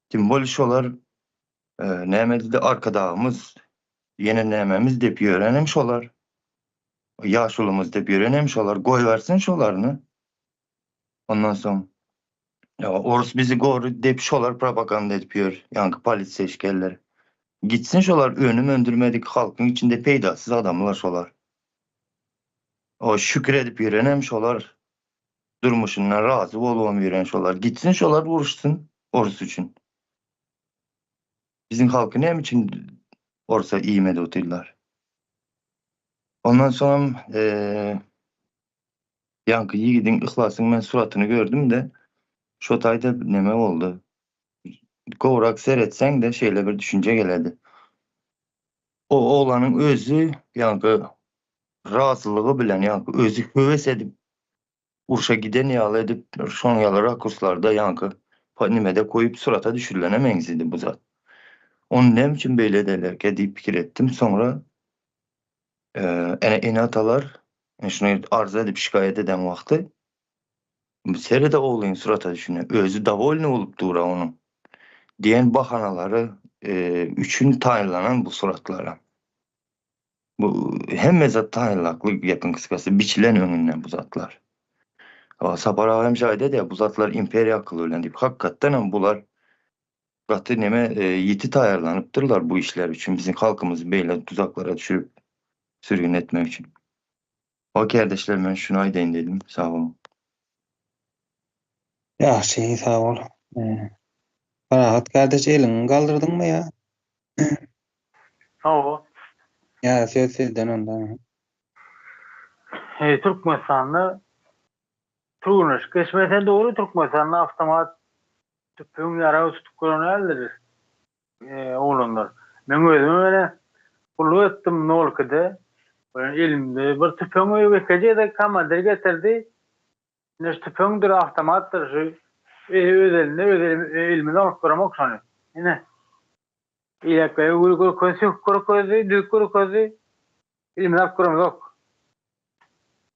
Tim bolýa şolar e, näme diýdi arkadagymyz ýene nämemiz diýip ýörenem şolar. Ýaşulymyz diýip ýörenem şolar. Goýbersin şolaryny. Ondan soň. Orus bizi gory diýip şolar propaganda edip ýör, ýaňky polisiýa işgärleri. Gitsin şolar önüm öndürmedik halkyň içinde peýdasyz adamlar şolar. O şükür edip ýörenem şolar. Durmuşyndan razy bolubam ýören şolar. Gitsin şolar uruşsyn orus üçin. Biziň halky näme üçin orsa iýmedi otyrlar. Ondan soňam ýaňky ýigidiň Yhlasyň men suratyny gördüm-de, şo taýda neme boldy. Gowrak seretseň-de şeýle bir düşünje geledi. O oglanyň özi ýaňky razylygy bilen ýaňky özi höwes edip urşa giden ýaly edip şoň ýaly rakurslarda ýaňky nimede goýup surata düşürilene meňzedi bu zat. Ony näme üçin beýle ederlerkä diýip pikir etdim. Soňra ene ene-atalar şuny arza edip şikaýat eden wagty serede oglyň surata düşüne özi dowolny bolup dur-a onuň diýen bahanalary üçin taýynlanan bu suratlara. Bu hemme zat taýynlakly gepiň kysgasy biçilen öňünden bu zatlar. Sapar aga hem şaýda diýýär bu zatlar imperiýa akyly bilen diýip. Hakykatdan hem bular gaty neme ýiti taýýarlanypdyrlar bu işler üçin biziň halkymyzy beýle duzaklara düşürip sürgün etmek üçin. O kärdeşler men şuny aýdaýyn diýdim. Sag boluň. Ýagşy sag bol. Parahat kardeş eliňi galdyrdyňmy ýa? Hawa. Ýa söz sizden onda. Heý Türkmenistanda türgenleşik geçmese dogry Türkmenistanda awtomat tüpeň ýarag tutup gören däldir oglanlar. Meň özümem ene gulluk etdim nol ikide. Elimde bir tüpeň ekeje gezek komandir getirdi. Ine şu tüpeňdir, awtomatdyr, şu öz elinde, öz elimize alyp duramok şony. Ine. Iýlekleri görkezdi, söküp görkezdi, düzüp görkezdi. Elimize alyp duramzok.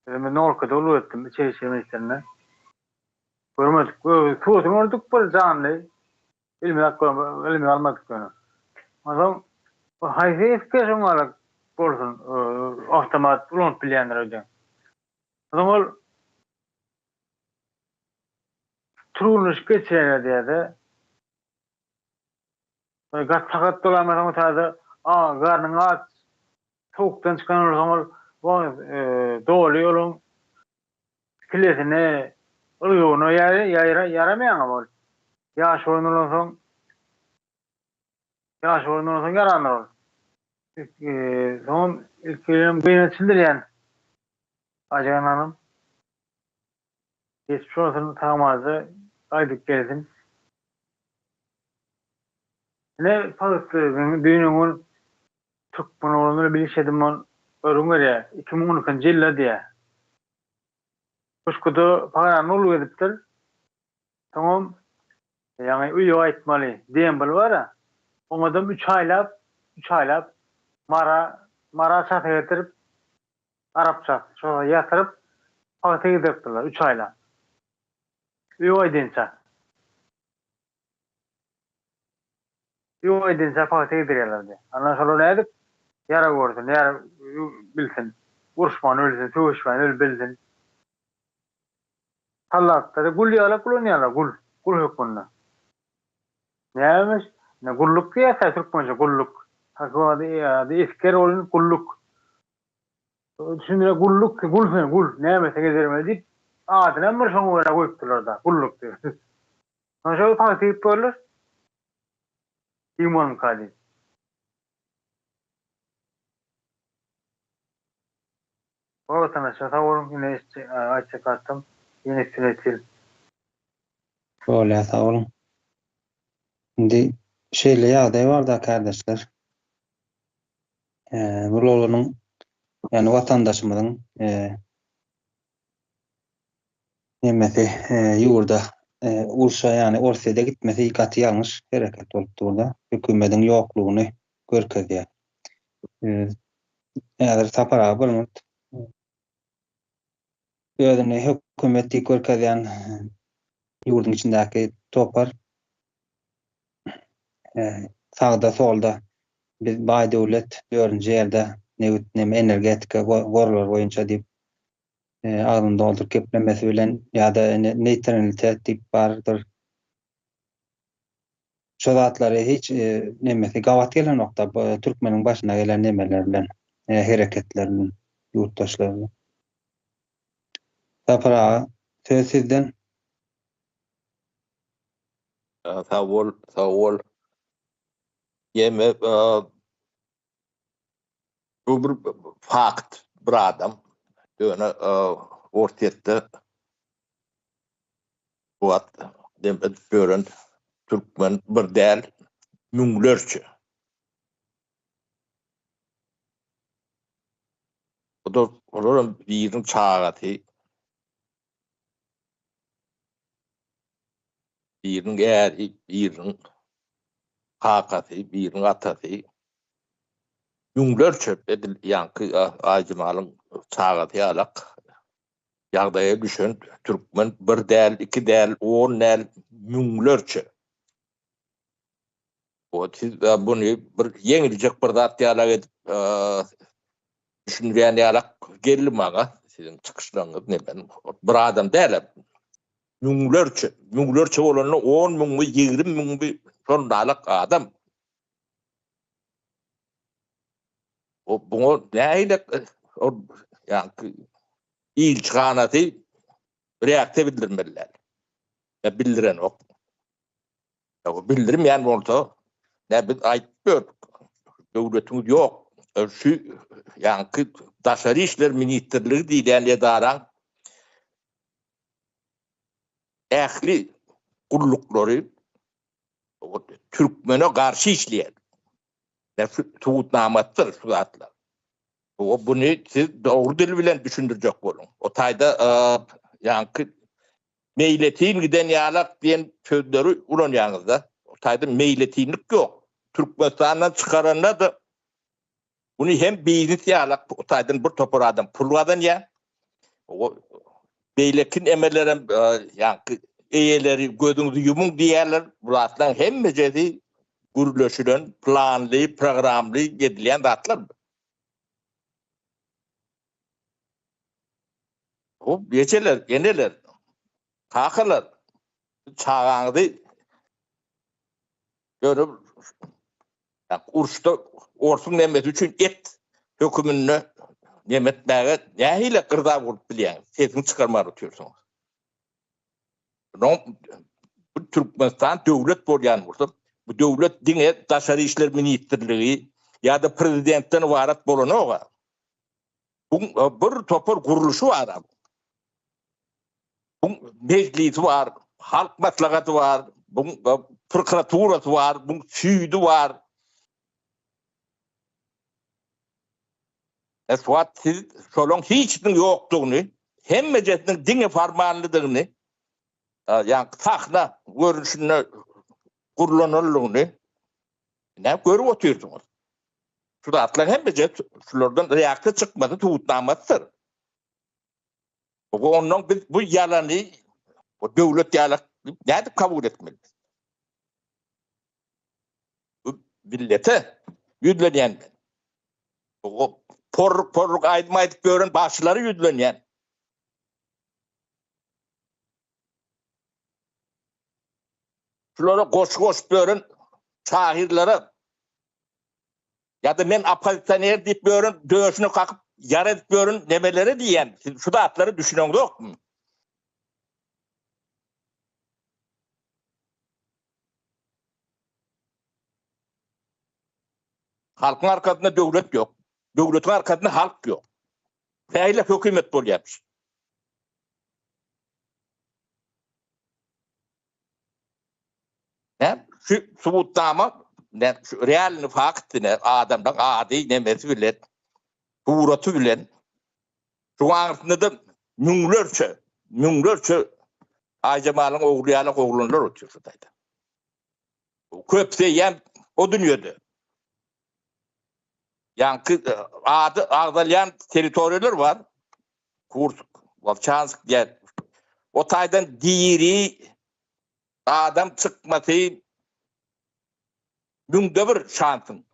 Men nolkada gulluk etdim, içeri işler ministrinde. Görmedik. Suratyny gördük bir janly. Elimize alyp görmedik, elimize almadyk ýöne. Onsoň haýsy esger şoň ýaly bolsun, awtomat ulanyp bilýändir öýdýän. Onsoň ol türgenleşik geçirýärler diýýär-de. Gaty sagat dolanmasaň täze a garnyň aç sowukdan çykan bolsaň ol doly olaň kilesine ylgawyna ýaramaýaňam ol. Ýaş bolan bolansoň ýaş bolan bolansoň ýarandyr ol. Soňam ilki bilen gynanç bildirýän. Ajaýan hanym. Geçmiş bolsun sag-amanja gaýdyp gelsin. Ine pagytly men düýn öňňün türkmen oglanlary bilişedim ol görüň berýä 2012-nji ýylda diýä. Kuşkuda pagrany uly gezipdir. Soňam ýaňy öýe gaýtmaly dembl bar-a oňadam üç aýlap üç aýlap Mara Mara çasy getirip Arapçasy şoňa ýatyryp pagta gidiripdirler üç aýlap. Öý aýdynça. Öý aýdynça pagta gidirýärlerdi. Anna şolar nädip ýara görsün, ýara bilsin, uruşmany bilsin, söweşmäni bil bilsin. Sallatlary gul ýalak ulanýarlar, gul, gul hökmünde. Nämiş? Ne gulluk diýýärkä türkmençe gulluk. Hakykat ady esger bolun gulluk. Düşündire gulluk ki gul sen gul näme sen edermeli diýip adynam bir şoňa görä goýupdyrlar-da gulluk diýip. Soň şol pagta diýip görler. Diýmormyka diýip. Bor watandaşlar sag boluň ine aýtjak zatym ýene üstüne ýetir. Bolýa sag boluň. Indi şeýle ýagdaý barda kardeşler. Bu oglanyň, ýagny watandaşymyzyň nemesi ýurda urşa, ýagny Orsýete gitmesi gaty ýalňyş hereket bolup dur-da. Hökümediň ýoklugyny görkezýär. Häzir Sapar aga bir minut. Özüni hökümet diýip görkezýän ýurduň içindäki topar sagda solda biz baý döwlet dördünji ýerde nebit neme energetika gorlary boýunça diýip agzyny dolduryp geplemesi bilen ýa-da neýtralitet diýip bardyr. Şo zatlary hiç nemesi gabat gelenokda bu türkmeniň başyna gelen nemeler bilen, hereketler bilen, ýurtdaşlar bilen. Sapar aga, söz sizden. Sag bol, sag bol. Ýeme bu bir fakt, bir adam ýöne Orsýetde bu wagt dem edip ýören türkmen bir däl, müňlerçe. O da olaram biriniň çagasy. Biriniň äri, biriniň kakasy, biriniň atasy. Müňlerçe edil ýaňky Aýjemalyň çagasy ýalak ýagdaýa düşen türkmen bir däl, iki däl, on däl, müňlerçe. O siz buny bir ýeňiljek bir zat ýalak edip düşündirýän ýalak geldi maňa siziň çykyşlaryňyz nemen bir adam däl müňlerçe müňlerçe bolanda on müňmi 20 müňmi şondalyk adam o buňa nähili ol ýaňky ilçihanasy reaksiýa bildirmeli däl. Ýa bildirenok. Ýa bildirmeýän bolsa, nä biz aýdyp ýördük. Döwletiňiz ýok. Şu ýaňky Daşary işler ministrligi diýilýän edaraň ähli gulluklary türkmene garşy işleýär. Subutnamasydyr şu zatlar. O buny siz dogry dil bilen düşündirjek boluň. O taýda ýaňky meýletin giden ýalak diýen sözleri ulanýaňyzda. O taýda meýletinlik ýok. Türkmenistandan çykaranda-da Muny hem biznes ýalak o taýdan bir topar adam pul gazanýar. O beýleki emelerem ýaňky eýeleri gözüňizi ýumuň diýýärler. Bu zatlaryň hemmejesi gürleşilen, planly, programly edilýän zatlar. Bu ejeler, eneler, kakalar çagaňyzy Ýöne uruşda orsuň nemesi üçin et höküminde neme etmäge nähili gyrda bolup bilýäňiz? Sesiňi çykarman otyrsyňyz. Bu Türkmenistan döwlet bolýan bolsa, bu döwlet diňe Daşary işler ministrligi ýa-da prezidentden ybarat bolanok. Bu bir topar gurluşy bar. Buň mejlisi bar, halk maslahaty bar, buň prokuraturasy bar, buň süýdi bar. E şu siz şolaň hiçiniň ýokdugyny, hemmejesiniň diňe formalnydygyny, ýa sahna görnüşinde gurlananlygyny näme görüp otyrsyňyz. Şu zatlaryň hemmesi şulardan reaksiýa çykmasy subutnamasydyr. Ondan biz bu ýalany bu döwlet ýalak nädip kabul etmeli? Bu millete ýüzlenýän men. Bu porruk porruk aýdym aýdyp ýören bagşylara ýüzlenýän. Şulara goşgy goşup ýören şahyrlara Ýa-da men oppozisioner diýip ýören, döşüne kakyp, ýara edip ýören nemelere diýýän, siz şu zatlara düşüneňzokmy? Halkyň arkasynda döwlet ýok. Döwletiň arkasynda halk ýok. Nähili hökümet bolýarmyş? Näme şu subutnama näme şu realny fakt ine adamlaň ady nemesi bilen suraty bilen şu aňyrsynda-da müňlerçe müňlerçe Aýjemalyň ogly ýaly oglanlar otyr şu taýda. Köpüsi eýýäm o dünýede. Ýaňky e, ady agzalýan territoriýalar bar. Kursk, Wolçansk diýen. O taýdan diri adam çykmasy müňde bir şansyň.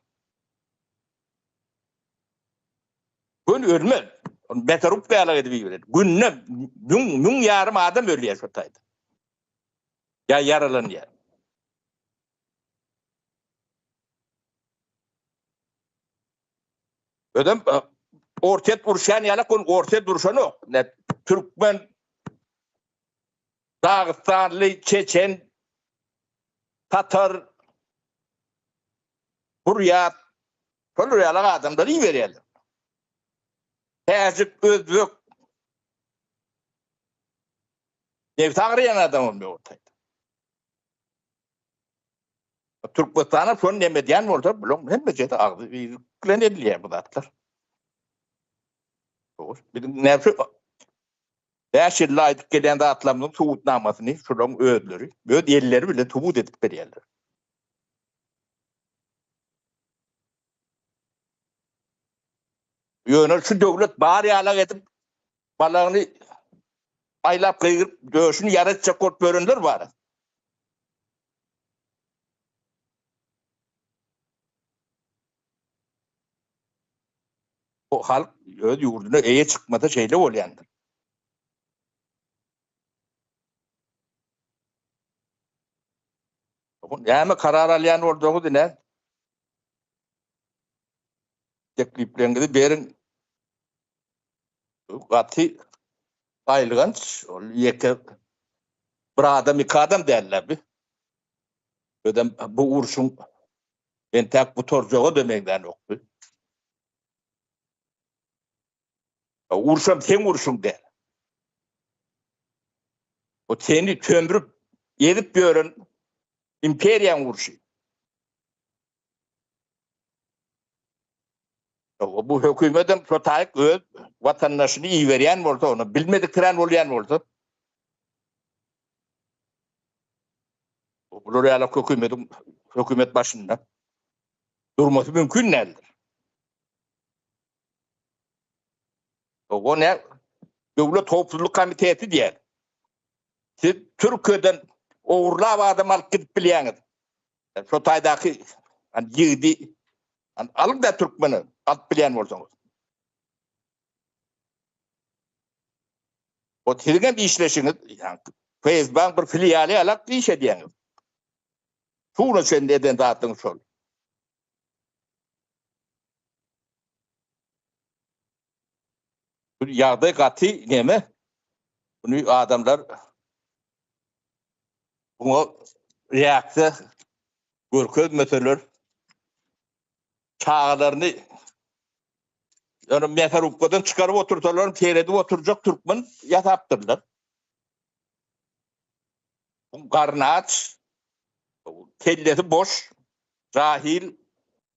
Gün ölmez. Beter ýaly edip iberer. Günde müň, müň ýarym adam ölýär şo taýda. Ýa ýaralanýar. Özem Orsýet uruşýan ýalak ol Orsýet uruşanok. Ne türkmen Dagystanly, çeçen, tatar, burýat şolar ýalak adamlary iberýärler. Täjik, özbek nebsi agyrýan adamam ýok ortaýda. Türkmenistana şony neme edýän bolsa, bulaň hemmejesi agzy birlik bilen edilýär bu zatlar. Biziň näme 5 ýylda aýdyp gelýän zatlarymyzyň subutnamasyny şularyň özleri, öz elleri bilen subut edip berýärler. Ýöne şu döwlet bar ýalak edip balagyny aýlap gygyryp döşüni ýara etjek bolup ýörenler bar. Bu halk öz ýurduna eýe çykmasa şeýle bolýandyr. Näme karar alýan bolsaňyz ine teklipleriňizi beriň. Gaty aýylganç ol ýeke bir adam iki adam däller bi. Özem bu urşuň entäk gutarjaga-da meňzänokdy. Urşam seň urşuň däl. O seni sömrüp, ezip ýören imperiýaň urşy. Bu hökümetem şo taýyk öz watandaşyny iberýän bolsa, ony bilmediksirän bolýan bolsa, bular ýaly hökümetiň hökümet başynda durmasy mümkin däldir. O ne? Döwlet howpsuzlyk komiteti diýär. Siz Türkiýeden ogurlap adam alyp gidip bilýäňiz. Şo taýdaky ýigidi alyň-da türkmeni alyp bilýän bolsaňyz. O siziň hem işleşiňiz, FSB-niň bir filialy ýalak iş edýäňiz. Şu güne çenli eden zadyňyz şol. Bu ýagdaý gaty neme? Bunu adamlar buňa reaksiýa görkezmeseler çagalaryny ýöne meserubkadan çykaryp otursalar seredip oturjak türkmen ýasapdyrlar. Bu garny aç, kellesi boş, jahil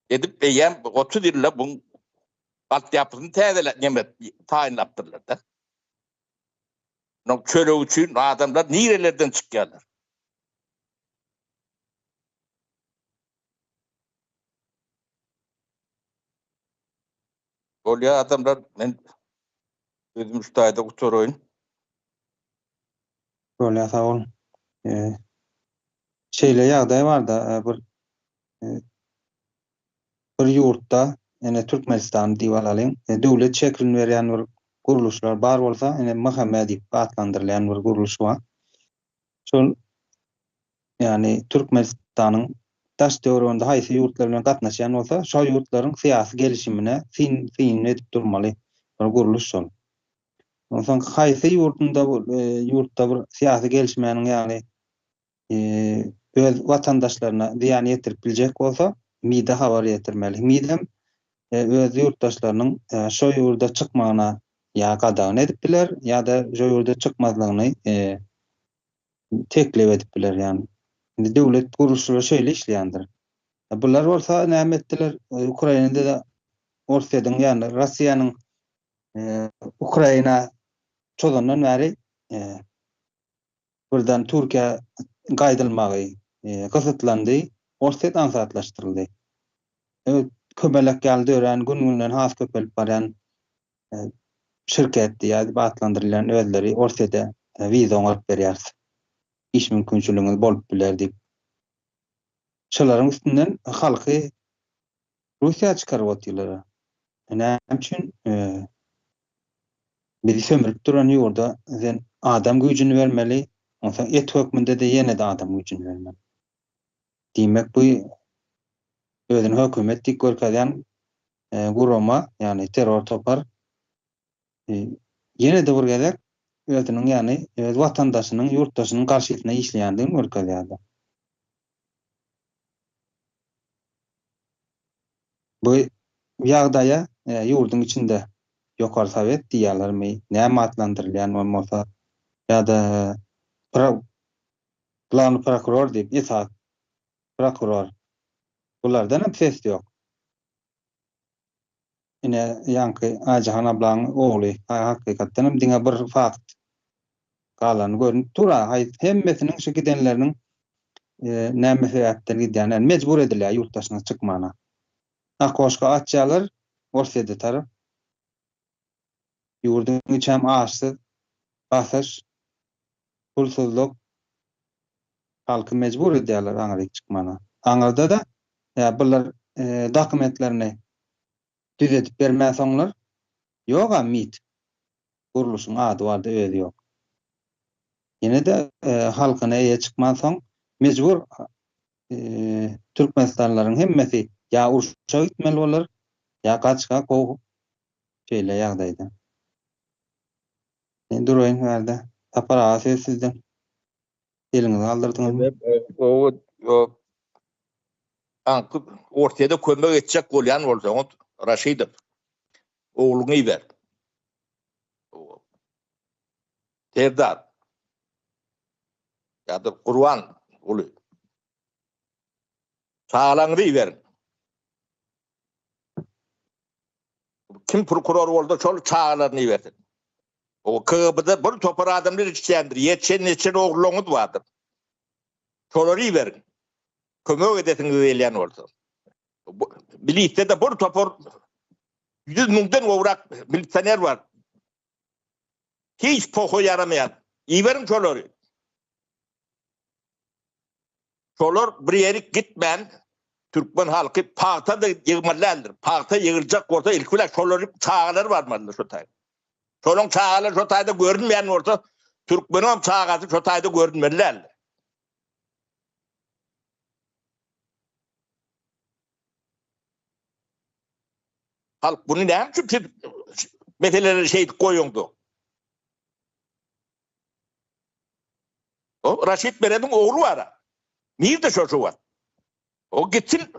edip eýýäm 30 ýylda bu altyapysyny täzeläp neme taýynlapdyrlar-da. Munuň çöregi üçin adamlar nirelerden çykýarlar? Bolýar adamlar, men özüm şu taýda gutaraýyn. Bolýar, sag bol. Şeýle ýagdaý barda, bir bir ýurtda, ine Türkmenistan diýip alalyň, döwlet şeklini berýän bir gurluşlar bar bolsa, ine MHM diýip atlandyrylýan bir gurluş bar. Şol ýagny Türkmenistanyň daş-töwereginde haýsy ýurtlar bilen gatnaşýan bolsa, şol ýurtlaryň syýasy gelişimine syn syn edip durmaly bir gurluş şol. Onsoň haýsy ýurdunda ýurtda bir syýasy gelişmäniň ýagny öz watandaşlaryna zyýan ýetirip biljek bolsa, MİD-e habar ýetirmeli. MİD-em öz ýurtdaşlarynyň şo ýurda çykmagyna ýa gadagan edip biler, ýa-da şo ýurda çykmazlygyny teklip edip biler. Ýagny indi döwlet gurluşlary şeýle işleýändir. Bular bolsa näme etdiler? Ukrainada-da Orsýetiň, ýagny Russiýanyň Ukraina çozandan bäri birden Türkiýä gaýdylmagy gysytlandy, Orsýet aňsatlaşdyryldy. Kömelek ýaly dörän, gün-günden has köpelip barýan şirket diýip atlandyrylýan özleri Orsýete wiza oňaryp berýär. Iş mümkinçiligiňiz bolup biler diýip. Şolaryň üstünden halky Russiýa çykaryp otyrlar. Näme üçin? Bizi sömürip duran ýurda sen adam güýjüni bermeli, onsoň et hökmünde-de ýene-de adam güýjüni bermeli. Diýmek bu özüni hökümet diýip görkezýän. Gurama, ýagny terror topar ýene-de bir gezek özüniň, ýagny öz watandaşynyň, ýurtdaşynyň garşysyna işleýändigini görkezýärdi. Bu ýagdaýa ýurduň içinde Ýokary Sowet diýýärlermi, näme atlandyrylýan bolmasa, ýa-da Glawnyý prokuror diýip, esas prokuror, bulardan hem ses ýok. Ine, ýaňky Aýjahan ablaň ogly, hakykatdan hem diňe bir fakt. Galany görnüp dur-a, haýsy hemmesiniň şu gidenleriniň näme sebäpden gidýäni, ýagny mejbur edilýär ýurt daşyna çykmana. Okoşka açýarlar Orsýete tarap. Ýurduň içem açsyz, basyş, pulsuzlyk halky mejbur edýärler aňryk çykmana. Aňyrda-da bular dokumentlerini düzedip bermänsoňlar ýog-a MIT gurluşyň ady bardy özi ýok. Ýene-de halkyna eýe çykmansoň mejbur türkmenistanlylaryň hemmesi ýa urşa gitmeli bolar ýa gaçga kowup şeýle ýagdaýda. Men duraýyn bärde. Sapar aga söz sizde. Eliňizi galdyrdyňyzmy? Aňky Orsýede kömek etjek bolýan bolsaňyz Raşidow ogluňy iber. Serdar ýa-da Gurban uly. Çagalaňyzy iberiň. Kim prokuror bolsa şol çagalaryny ibersin. O KGB-de bir topar adamlar işleýändir. Ýetişen ýetişen ogrullaryňyz bardyr. Şolary iberiň. Kömek edesiňiz gelýän bolsa. Milisde-de bir topar 100 müňden gowrak milisioner bar. Hiç poha ýaramaýan. Iberiň şolary. Şolar bir ýerik gitmän türkmen halky pagta-da ýygmaly däldir. Pagta ýygyljak bolsa ilki bilen şolaryň çagalary barmalydyr şo taýda. Şolaryň çagalary şo taýda görünmeýän bolsa türkmeniň hem çagasy şo taýda görünmeli däldir. Halk buny näme üçin siz meseleleri şeýdip goýuňda? O Raşid Merediň ogly bar. Nirde şo şu wagt? O gitsin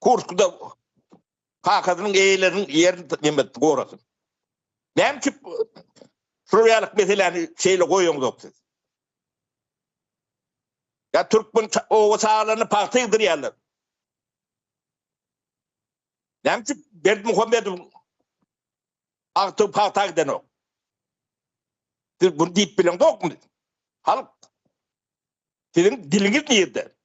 Kurskda kakasynyň eýeleriniň ýerini neme gorasyn. Näme üçin şular ýaly meseläni şeýle goýuňzok siz? Ýa türkmen oba çagalaryny pagta ýygdyrýarlar. Näme üçin Berdimuhamedowyň agtygy pagta gidenok? Siz bunu diýip bileňzokmy? Halk siziň diliňiz nirde?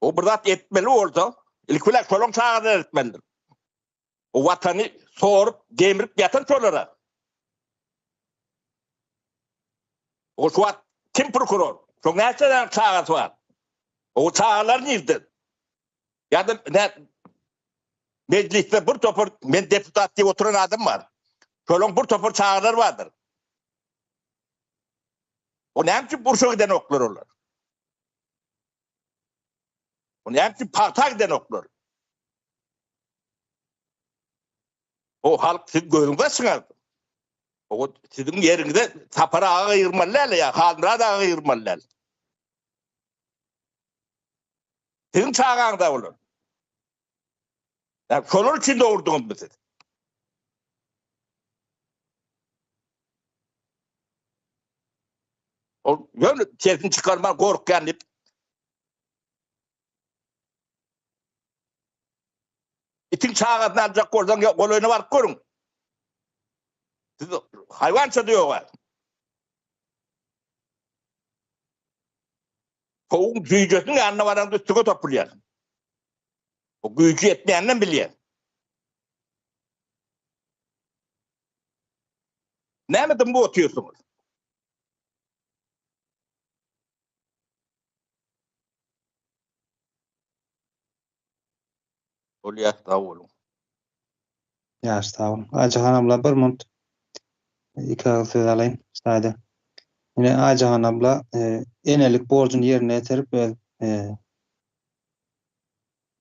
O bir zat etmeli bolsa, ilki bilen şolaň çagalary etmelidir. O watany sorup, gemirip ýatan şolara. O şu wagt kim prokuror? Şoň näçe tane çagasy bar? O çagalar nirde? Ýa-da ne mejlisde bir topar men deputat diýip oturan adam bar. Şolaň bir topar çagalar bardyr. O näme üçin urşa gidenoklar olar? O näme üçin pagta gidenoklar? O halk siz gözüňizi açyň. O siziň ýeriňize Sapar aga gygyrmaly däl ýa Halmyrat aga gygyrmaly däl. Siziň çagaňyz da olar. Ýa şolar üçin dogurdyňyzmy siz? Ol ýöne sesini çykarman gorkýan diýip Itiň çagasyny aljak bolsaň ýa golaýyna baryp görüň. Siz haýwança-da ýok-a. Towugyň jüýjesiniň ýanyna baraňda üstüňe topulýar. O güýji ýetmeýänden bilýär. Näme dymyp otyrsyňyz? Bolýar, sag boluň. Ýaş sag boluň. Aýjahan abla bir munt iki agyz söz alaýyn şaýda. Ine Aýjahan abla enelik borjuny ýerine ýetirip öz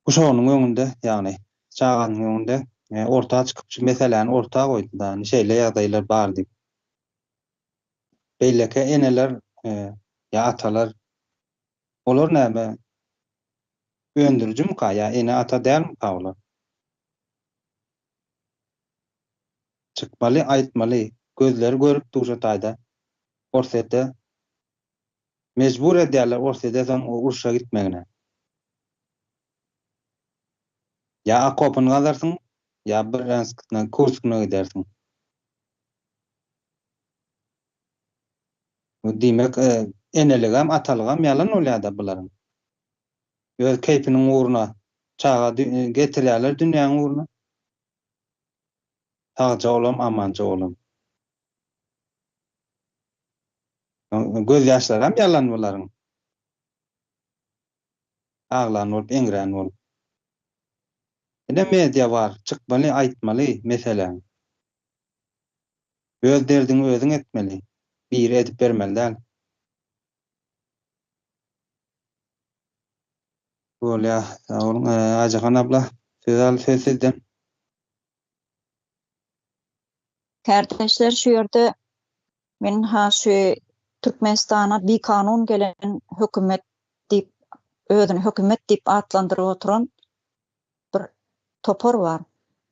uşagynyň öňünde, ýagny çagasynyň öňünde orta çykyp şu meseläni orta goýdy da, şeýle ýagdaýlar bar diýip. Beýleki eneler ýa atalar olar näme öndürijimika ýa ene-ata dälmika olar? Çykmaly aýtmaly gözleri görüp dur şo taýda Orsýete mejbur edýärler Orsýete soň urşa gitmegine. Ýa okopyny gazarsyň ýa Brýanskna Kurskna gidersiň. Bu diýmek eneligem atalygam ýalan bolýada bularyň. Öz keýpiniň ugruna çaga getirýärler dünýäň ugruna. Sagja olam amanja olam. Göz ýaşlaram ýalan bularyň. Aglan bolup eňrän bolup. Ine media bar çykmaly aýtmaly meseläňi. Öz derdiňi özüň etmeli. Biri edip bermeli däl. Bolýa sag boluň Aýjahan abla söz al söz sizden. Kärdeşler şu ýerde men ha şu Türkmenistana bikanun gelen hökümet diýip özüni hökümet diýip atlandyryp oturan bir topar bar.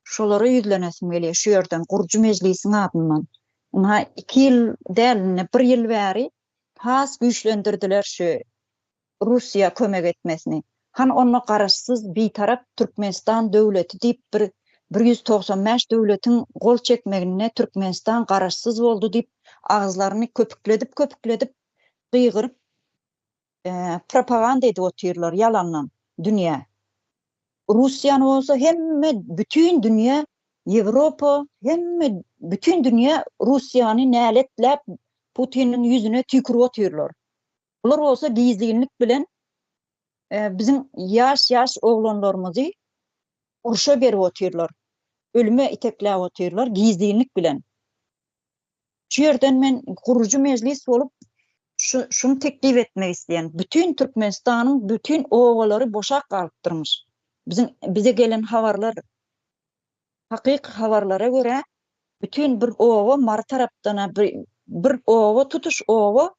Şolara ýüzlenesim gelýär şu ýerden gurujy mejlisiň adyndan. Ynha 2 ýyl däl indi 1 ýyl bäri has güýçlendirdiler şu Russiýa kömek etmesini. Hany onda garaşsyz bitarap Türkmenistan döwleti diýip bir 195 döwletiň gol çekmeginde Türkmenistan garaşsyz boldy diýip agyzlaryny köpükledip köpükledip gygyryp propaganda edip otyrlar ýalandan dünýä. Russiýany bolsa hemme bütin dünýä Ýewropa hemme bütin dünýä Russiýany näletläp Putiniň ýüzüne tüýkürip otyrlar. Bular bolsa gizlinlik bilen biziň ýaş-ýaş oglanlarymyzy urşa berip otyrlar. Ölüme itekläp otyrlar gizlinlik bilen. Şu ýerden men gurujy mejlis bolup şu şuny teklip etmek isleýän. Bütin Türkmenistanyň bütin obalary boşap galypdyrmyş. Biziň bize gelen habarlar hakyky habarlara görä bütin bir oba Mary tarapdan bir, bir oba tutuş oba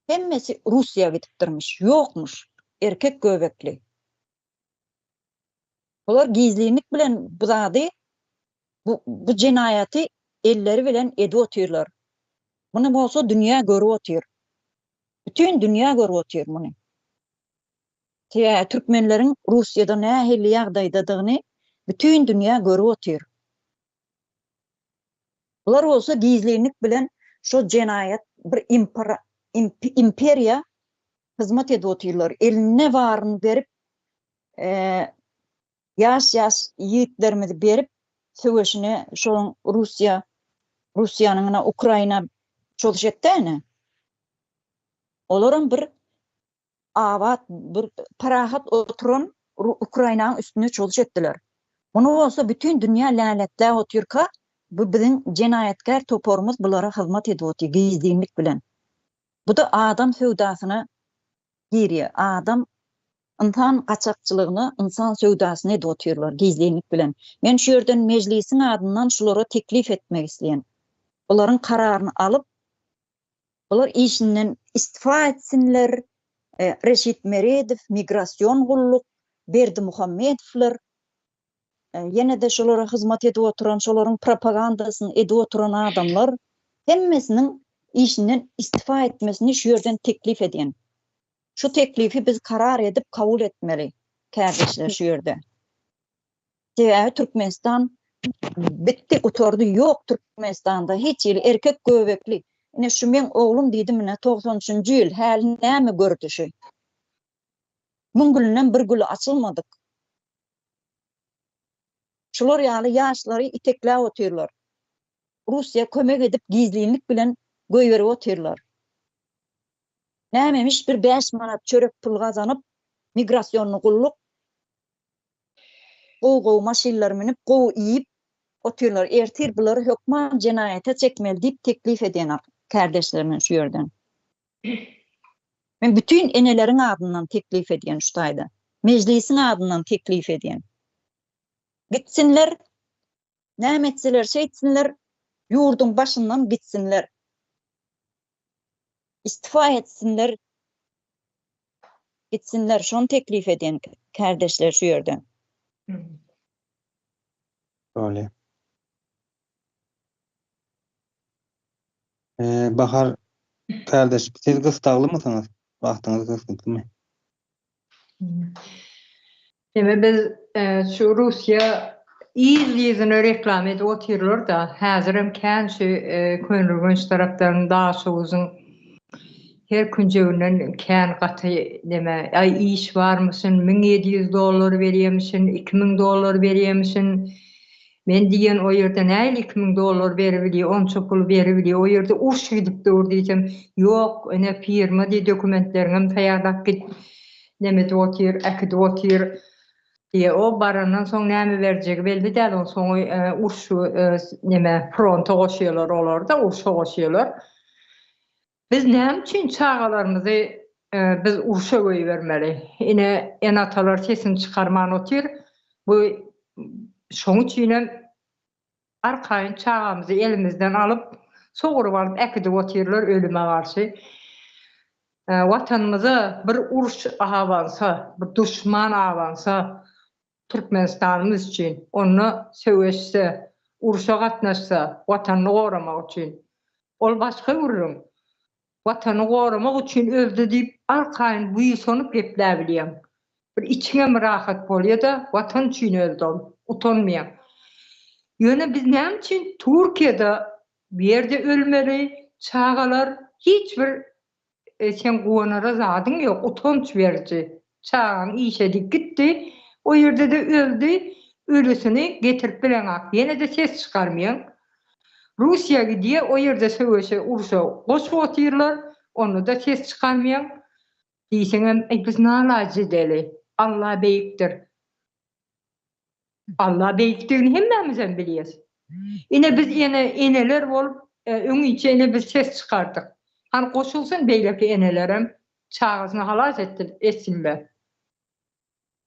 hemmesi Russiýa gidipdirmiş. Ýokmuş. Erkek göbekli. Bular gizlinlik bilen bu zady bu bu jenaýaty elleri bilen edip otyrlar. Muny bolsa dünýä görüp otyr. Bütin dünýä görüp otyr muny. Sebäbi türkmenleriň Russiýada nähili ýagdaýdadygyny bütin dünýä görüp otyr. Bular bolsa gizlinlik bilen şo jenaýat bir imperiýa hyzmat edip otyrlar. Elinde baryny berip, ýaş-ýaş ýigitlerimizi berip söweşine şoň Russiýa Russiýanyň ine Ukraina çozuş etdi ine. Olaram bir abat bir parahat oturan Ukrainanyň üstüne çozuş etdiler. Muny bolsa bütin dünýä läletläp otyrka bu biziň jenaýatkär toparymyz bulara hyzmat edip otyr gizlinlik bilen. Bu-da adam söwdasyna girýär. Adam ynsan gaçakçylygyna, ynsan söwdasyny edip otyrlar gizlinlik bilen. Men şu ýerden mejlisiň adyndan şulara teklip etmek isleýän. Bularyň kararyny alyp, bular işinden istifa etsinler, Reşit Meredow, migrasion gulluk, Berdimuhamedowlar, ýene-de şolara hyzmat edip oturan, şolaryň propagandasyny edip oturan adamlar hemmesiniň işinden istifa etmesini şu ýerden teklip edýän. Şu teklifi biz karar edip kabul etmeli, kärdeşler şu ýerde. Sebäbi Türkmenistan bitdi, gutardy, ýok Türkmenistanda hiç hili erkek göbekli. Ine şu meň oglum diýdim ine 93-nji ýyl, häli näme gördi şu? Müň gülünden bir güli açylmadyk. Şular ýaly ýaşlary itekläp otyrlar. Russiýa kömek edip gizlinlik bilen goýberip otyrlar. Nämemiş bir 5 manat çörek pul gazanyp migrasionny gulluk gowy gowy maşynlar münüp gowy iýip otyrlar. Ertir bulary hökman jenaýata çekmeli diýip teklip edýän kärdeşlerime şu ýerden. Men bütin eneleriň adyndan teklip edýän şu taýda. Mejlisiň adyndan teklip edýän. Gitsinler, näme etseler şeýtsinler, ýurduň başyndan gitsinler. Istifa etsinler, gitsinler. Şony teklip edýän kärdeşler şu ýerde. Bolýar. Bahar kardeş siz gyssaglymysyňyz? Wagtyňyz gysgytlymy? Eme biz şu Russiýa yzly-yzyna reklama edip otyrlar-da, häzirem kän şu Köneürgenç tarapdan Daşoguzyň her künjeginden kän gaty neme, aý iş barmyşyn, 1700 dollar berýämişin, 2000 dollar berýämişin, Men diýen o ýerde nähili 2000 dollar beribili, onça pul beribili, o ýerde urş gidip dur diýsem, ýok, ine firma diý dokumentleriňem taýýarlap git, neme edip otyr, äkidip otyr diýe. O barandan soň näme berjegi belli däl, oň soňy urş neme fronta goşýarlar olary-da, urşa goşýarlar. Biz näme üçin çagalarymyzy biz urşa goýbermeli? Ine ene-atalar sesini çykarman otyr. Bu şoň üçinem arkaýyn çagamyzy elimizden alyp, soguryp alyp äkidip otyrlar ölüme garşy. Watanymyza bir uruş abansa, bir duşman abansa Türkmenistanymyz üçin, onda söweşse, urşa gatnaşsa, Watanyny goramak üçin. Ol başga gürrüň. Watany goramak üçin öldi diýip arkaýyn buýsanyp gepläbilýäň. Bir içiňem rahat bolýa-da, Watan üçin öldi ol. Utanmaýaň. Ýöne biz näme üçin Türkiýede bu ýerde ölmeli, çagalar hiç bir Seň guwanara zadyň ýok, utanç beriji. Çagaň işe diýip gitdi, o ýerde-de öldi, ölüsini getirip bileňak, ýene-de ses çykarmaýaň. Russiýa gidýä, o ýerde söweşe, urşa goşup otyrlar, onda-da ses çykarmaýaň. Diýseňem, eý biz nalaç edeli, Alla beýikdir. Alla beýikdigini hemmämizem bilýäs. Ine biz ene eneler bolup öňinçe ine biz ses çykardyk. Hany goşulsyn beýleki enelerem çagasyny halas etsinler.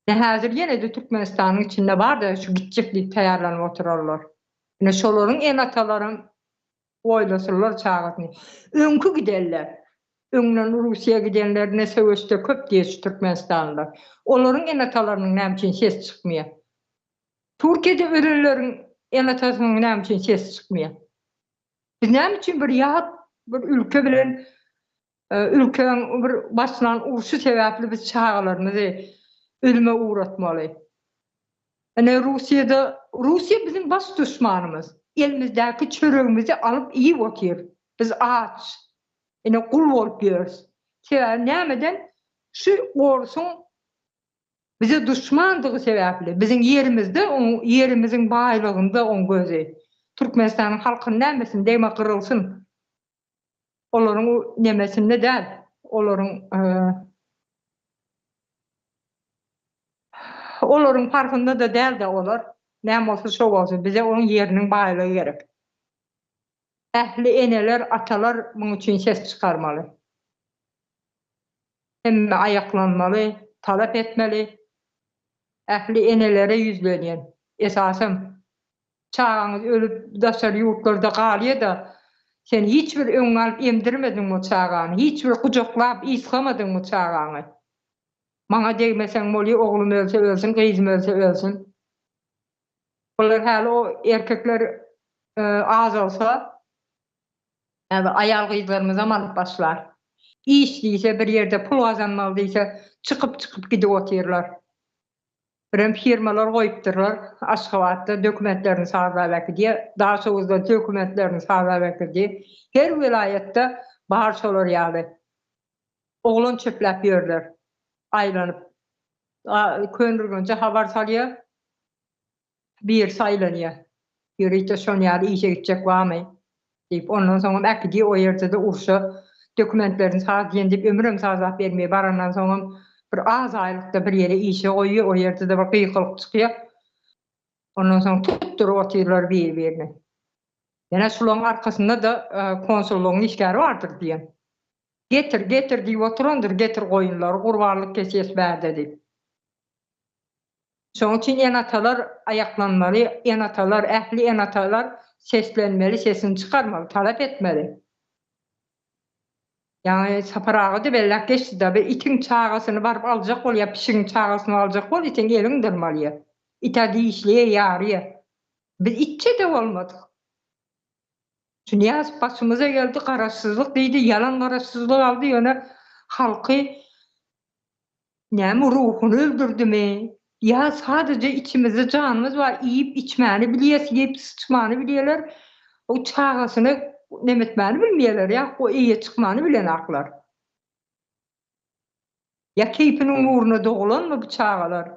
Ine häzir ýene-de Türkmenistanyň içinde bar-da şu gitjek diýip taýýarlanyp oturarlar. Ine şolaryň ene-atalaram oýlasynlar çagasyny. Öňki gidenler, öňden Russiýa gidenler ne söweşde köp diýe şu türkmenistanlylar. Olaryň ene-atalarynyň näme üçin sesi çykmaýar? Türkiýede ölenleriň ene-atasynyň näme üçin sesi çykmaýar? Biz näme üçin bir ýat bir ülke bilen ülkäň bir başlan urşy sebäpli biz çagalarymyzy ölüme ugratmaly? Ine Russiýada, Russiýa biziň baş duşmanymyz. Elimizdäki çöregimizi alyp iýip otyr. Biz aç. Ine gul bolup ýörüs. Sebäbi nämeden? Şu orsuň bize duşmandygy sebäpli, biziň ýerimizde oň ýerimiziň baýlygynda oň gözi. Türkmenistanyň halkyny nämesini degme gyrylsyn. Olaryň nemesinde däl. Olaryň Olaryň parhynda-da däl-de olar. Näme bolsa şo bolsun, bize oň ýeriniň baýlygy gerek. Ähli eneler, atalar muň üçin ses çykarmaly. Hemme aýaklanmaly, talap etmeli. Ähli enelere ýüzlenýän. Esasam, çagaňyz ölüp daşary ýurtlarda galýa-da, sen hiç bir öňüňe alyp emdirmediňmi o çagany, hiç bir gujaklap ysgamadyňmy çagaňy? Maňa degmeseň bolýa oglum ölse ölsün gyzym ölse ölsün. Bular häli o erkekler azalsa häzir aýal gyzlarymyzam alyp başlar. Iş diýse bir ýerde pul gazanmaly diýse çykyp çykyp gidip otyrlar. Birem firmalar goýupdyrlar Aşgabatda dokumentlerini sazlap äkidýä Daşoguzda dokumentlerini sazlap äkidýä her welaýatda bar şolar ýaly. Oglan çöpläp ýörler. Aýlanyp. Köneürgenje habar salýar. Birisi aýlanýar. Ýörite şon ýaly işe gitjek barmy? diýip. Ondan soňam äkidýär o ýerde-de urşa dokumentlerini saz diýen diýip ömürem sazlap bermeýär. Barandan soňam bir az aýlykda bir ýere işe goýýar. O ýerde-de bir gykylyk çykýar. Ondan soň tutduryp otyrlar biri-birini. Ýene şularyň arkasynda-da konsullygyň işgäri bardyr diýen. Getir, getir diýip oturandyr, getir goýunlary, gurbanlyk kesýäs bärde diýip. Şonuň üçin ene-atalar aýaklanmaly, ene-atalar, ähli ene-atalar seslenmeli, sesini çykarmaly, talap etmeli. Ýaňy Sapar aga-da belläp geçdi-de, bir itiň çagasyny baryp aljak bol ýa pişigiň çagasyny aljak bol, itiň elin dyrmalýar. It-ä dişleýär, ýarýar. Biz itçe-de bolmadyk. Şu Nyýazow başymyza geldi, garaşsyzlyk diýdi, ýalan garaşsyzlyk aldy, ýöne halky näme ruhuny öldürdimi? Ýa sadaja içimizde janymyz bar, iýip içmäni bilýäs, iýip syçmany bilýärler, o çagasyny neme etmäni bilmeýärler, ýa o eýe çykmany bilenaklar. Ýa keýpiniň ugruna dogulanmy bu çagalar?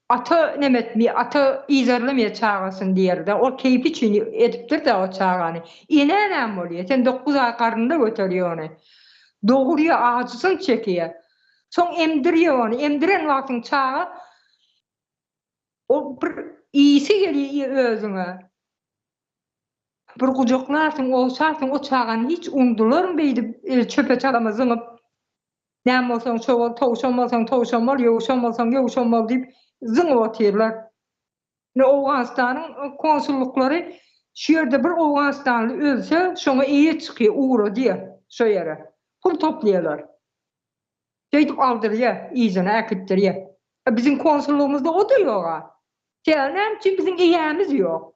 Ata neme etmeýär, ata yzarlamaýar çagasyny diýerde. Ol keýpi üçin edipdir-dä o çagany. Enä näme bolýar? Sen dokuz aý garnynda göterýär ony. Dogurýar, ajysyny çekýär. Soň emdirýär ony. Emdiren wagtyň çaga ol bir iýsi gelýär özüňe. Bir gujaklarsyň, ogşarsyň, o çagany hiç undularmy beýdip çöpe-çalama zyňyp, näme bolsaň şo bol, towşan bolsaň towşan bol, ýowşan bolsaň ýowşan bol diýip zyňyp otyrlar. Ine Owganystanyň konsullyklary şu ýerde bir owganystanly ölse, şoňa eýe çykýar, ugradýar şo ýere. Pul toplaýarlar. Şeýdip aldyrýar, yzyna äkitdirýär. Biziň konsullygymyzda o-da ýog-a. Sebäbi näme üçin biziň eýämiz ýok.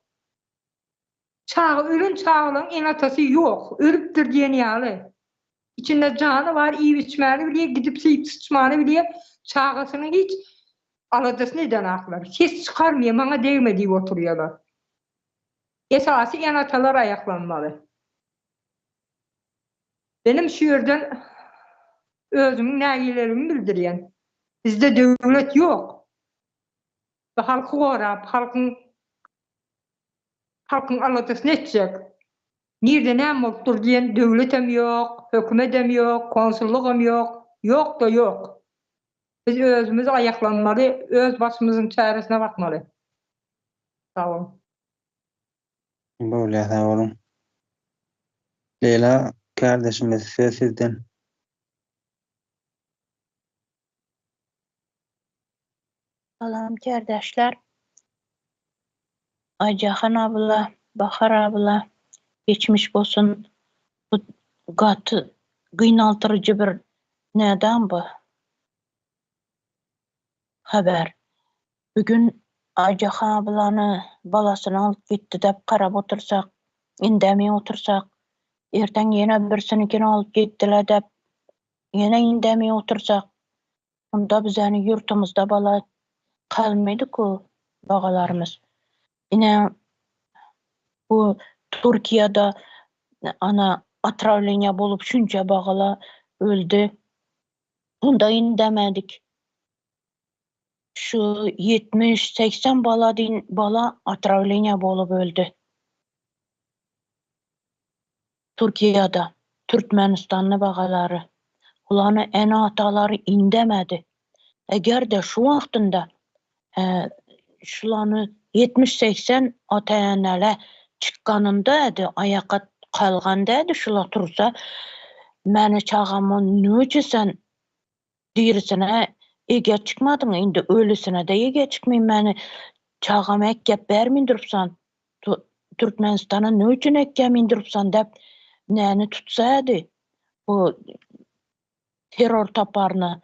Çaga ölen çagalaryň ene-atasy ýok, ölüpdir diýen ýaly. Içinde jany bar, iýip-içmäni bilýär, gidip syýyp-syçmany bilýär, çagasynyň hiç aladasyny edenaklar. Ses çykarmaýar, maňa degme diýip oturýarlar. Esasy ene-atalar aýaklanmaly. Menem şu ýerden özümiň nägileligimi bildirýän. Bizde döwlet ýok. Bu halky gorap, halkyň halkyň aladasyny etjek. Nirde näme bolup dur diýen döwletem ýok, hökümedem ýok, konsullygam ýok, ýok-da ýok. Biz özümiz aýaklanmaly, öz başymyzyň çäresine bakmaly. Sag boluň. Bolýar sag boluň. Leýla kärdeşimiz söz sizden. Salam kärdeşler. Aýjahan abla, Bahar abla geçmiş bolsun. Bu gaty gynaldyryjy bir nädam bu haber. Bugün Aýjahan ablany balasyny alyp gitdi dep garap otursak, indemey otursak, erteň ýene birsininkini alyp gitdiler dep ýene indemey otursak, Onda bizäni ýurtumyzda bala kalmydy-ku bagalarymyz. Ine bu Türkiýede ana otrawleniýa bolup şunça bagala öldi. Onda indemedik. Şu 70 80 bala din bala otrawleniýa bolup öldi. Türkiýede Türkmenistanly bagalary ulany ene-atalary indemedi. Eger-de şu wagtynda şulany 70-80 ata-enele çykganynda edi, aýaka kalganda edi şula tursa, meni çagamy nüçe sen dirisine ege çykmadyň, indi ölüsine-de ege çykmaýyn, meni çagamy ekgep bermin durupsan, Türkmenistana ne üçin ekgämin durupsan dep näni tutsa edi bu terror toparyny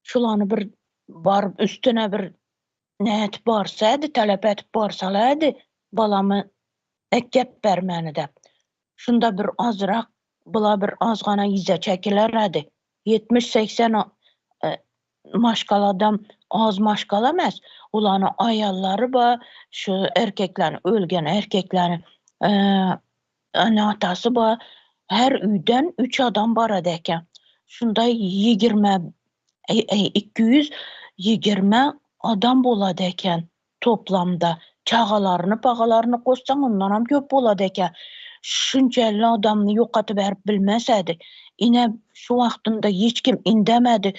şulany bir baryp üstüne bir nätip barsa edi talap etip barsalar edi balamy ekgep bermäni dep şunda bir azrak bula bir azgana ýüze çekiler edi 70-80 maşgaladan az maşgala emas ulany aýallary bar şu erkeklerini ölgen erkeklerini ene atasy bar her öýden 3 adam barady eken şunda 20 220 adam bolady eken toplamda çagalaryny pagalaryny goşsaň ondanam köp bolady eken şunça adamny ýokatyp berip bilmesedi ine şu wagtynda hiç kim indemedi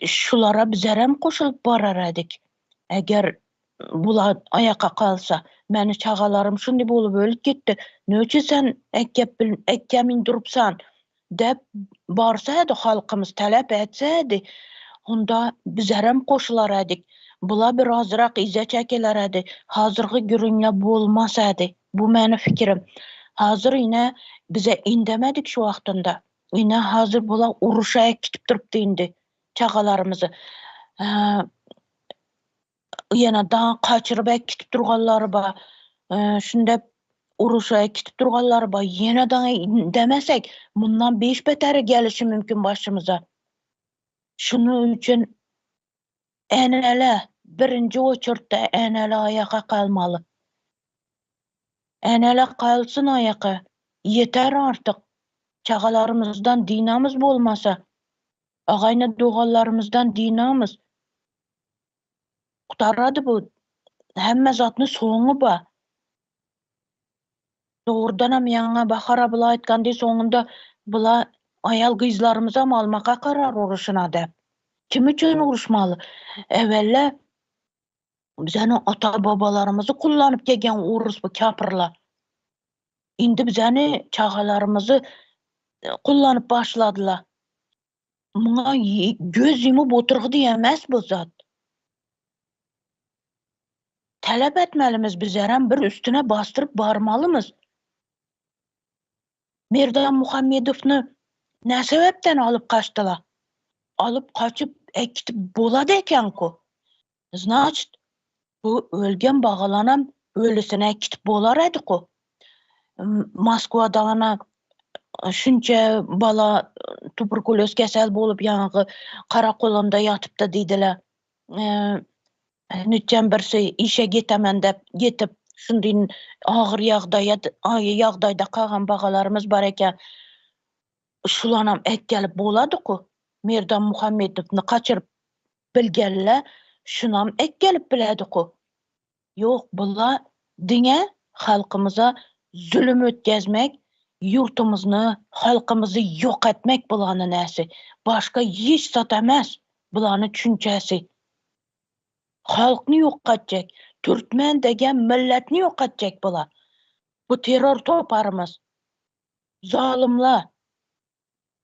şulara bizerem goşulyp barar edik eger. Bular aýaka galsa, meni çagalarym şundy bolup ölüp gitdi, ne üçin sen ekgep bil, ekgemin durupsan? Dep barsady halkymyz talap etsedi, onda bizerem goşular edik. Bula birazrak yza çekiler edi. Hazyrgy gürrüňler bolmas edi. Bu meni fikirim. Hazır ine bize indemedik şu wagtynda. Ine hazır bula uruşa äkitip durupdy indi çagalarymyzy. Ýene dagy gaçyryp äkitip durganlary bar. Şunda uruşa äkitip durganlary bar. Ýene dagy indemesek, mundan beş beteri gelişi mümkin başymyza. Şunuň üçin enele, birinji oçurtda enele aýaga galmaly. Enele galsyn aýaga. Ýeter artyk. Çagalarymyzdan dynamyz bolmasa. Agaýna doganlarymyzdan dynamyz. Gutarady bu. Hemme zatny soňy ba. Dogrudanam ýaňa Bahar abla aýtgandy soňunda bula aýal gyzlarymyzam almaka karar uruşyna däp. Kim üçin uruşmaly? Ewelle bizäni ata babalarymyzy kullanyp gelgen urus bu kapyrlar. Indi bizäni çagalarymyzy kullanyp başladylar. Muňa göz ýumup oturgy diýemez bu zat. Talap etmelimiz bizerem bir üstüne basdyryp barmalymyz. Merdan Muhammedowny nä sebäpden alyp gaçdylar? Alyp gaçyp äkitip bolady ekenku. Znaçt bu ölgen bagalanam ölüsini äkitip bolar ediku. Moskwada ana şunça bala tuberkulez kesel bolup ýaňky karakolunda ýatypdy diýdiler. Nütjen birsi işe getemen dep getip şundyn agyr ýagdaýa ýagdaýda kagan bagalarymyz bar eken. Şulanam äkgelip boladyku. Merdan Muhammedowny gaçyryp bilgenler şunam äkgelip bilediku. Ýok bula diňe halkymyza zülüm ötkezmek ýurtymyzny halkymyzy ýok etmek bulany näsi başga hiç zat emes bulany düşünjesi halkny ýok etjek türkmen degen milletni ýok etjek bula bu terror toparymyz zalymlar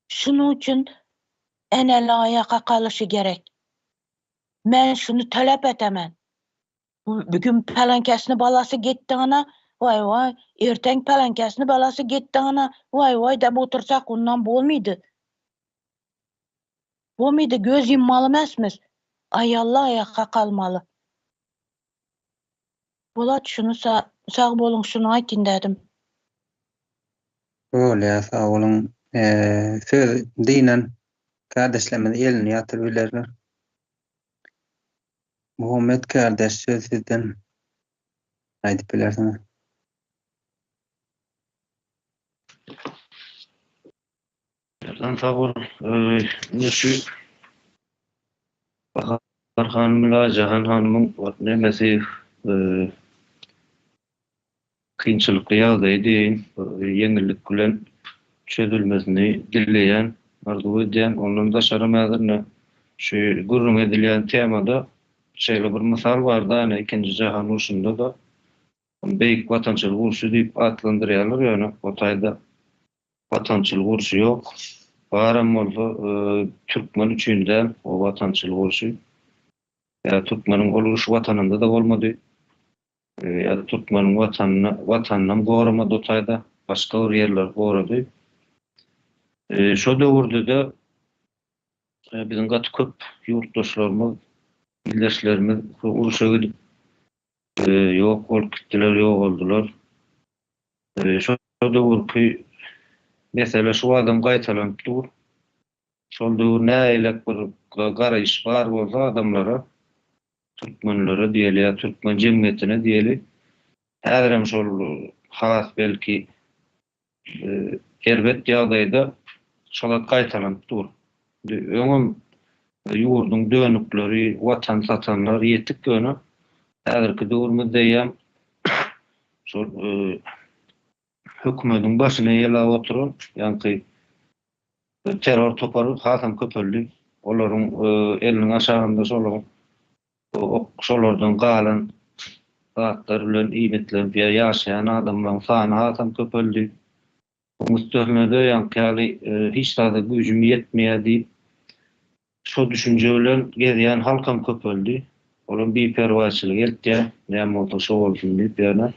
şunuň üçin eneli aýaka galyşy gerek men şuny talap etemen Bugün palankesini balasy gitdi ana, waý waý, erteň palankesini balasy gitdi ana, waý waý dep otursak ondan bolmydy. Bolmydy, göz ýummaly emesmiz. Aýally aýakga galmaly. Bolat şuny sag boluň şuny aýtyn dedim. Bolýar sag boluň. Söz dynan kardeşlerimiz elini ýatyryp bilerler. Muhammet kardeş söz sizden aýdyp bilersiňiz. Ýerden sag bol. Indi şu Bahar hanym bilen Aýjahan hanymyň nemesi kynçylykly ýagdaýy diýeýin, ýeňillik bilen çözülmesini dileýän, arzuw edýän. Ondan daşaram häzir ine şu gürrüň edilýän temada şeýle bir mysal bar-da, ine Ikinji jahan urşunda-da Beýik Watançylyk urşy diýip atlandyrýarlar, ýöne o taýda Watançylyk urşy ýok. Baram bolsa türkmen üçin däl o watançylyk urşy. Ýa türkmeniň ol uruş watanynda-da bolmady. Ýa türkmeniň watanyny watanynam goramady o taýda. Başga bir ýerleri gorady. Şo döwürde-de biziň gaty köp ýurtdaşlarymyz, ildeşlerimiz urşa gidip ýok bolup gitdiler, ýogaldylar. Şo döwürki mesele şu badam gaýtalanyp dur. Şol döwür nähilek bir garaýyş bar bolsa adamlara, türkmenlere diýeli ýa türkmen jemgyýetine diýeli, häzirem şol has belki erbet ýagdaýda şo zat gaýtalanyp dur. Öňem ýurduň dönükleri, watan satanlar ýetik ýöne häzirki döwrümizde eýýäm şol hökümediň başyny eýeläp oturan ýaňky terror topary hasam köpeldi. Olaryň eliniň aşagynda şolaryň şolardan galan. zatlar bilen iýmitlenip ýaşaýan adamlaryň sany hasam köpeldi. Onuň üstesine-de ýaňky ýaly hiç zada güýjüm ýetmeýär diýip, şo düşünje bilen gezýän halkam köpeldi. Olam biperwaýçylyga eltýär, näme bolsa şo bolsun diýip ýöne.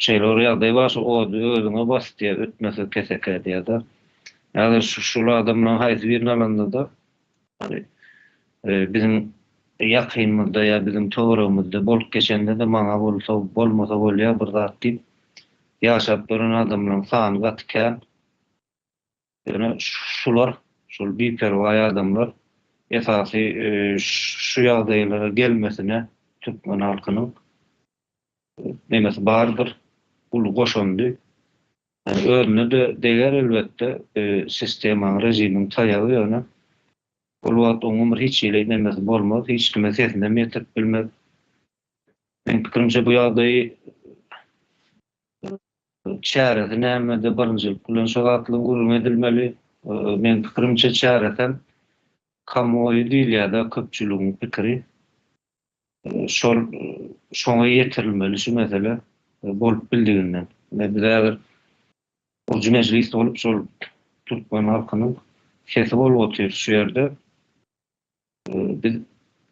Şeýle bir ýagdaý bar, şo ody özüňe bas diýýär, ötmese kesekä diýýär-de. Häzir şul adamlaryň haýsy birini alanda-da, biziň ýakynymyzda ýa biziň töweregimizde bolup geçende-de maňa bolsa, bolmasa bolýar bir zat diýip ýaşap ýören adamlaryň sany gaty kän. Ýöne şular, şol biperwaý adamlar esasy şu ýagdaýlara gelmesine türkmen halkynyň nemesi bardyr, uly goşandy. Ýani özüne-de deger elbetde, sistemaň, režimiň taýagy ýöne ol wagt oňam bir hiç hili nemesi bolmaz, hiç kime sesinem ýetirip bilmez. Meň pikirimçe bu ýagdaýy çäresi nämede birinjilik bilen şo zatlaryň gürrüň edilmeli. Meň pikirimçe çäresem kamuoýy diýilýär-de köpçüligiň pikiri. Şol şoňa ýetirilmeli şu mesele bolup bildiginden. Ine biz häzir gurujy mejlis bolup şol türkmen halkynyň sesi bolup otyrys şu ýerde. Biz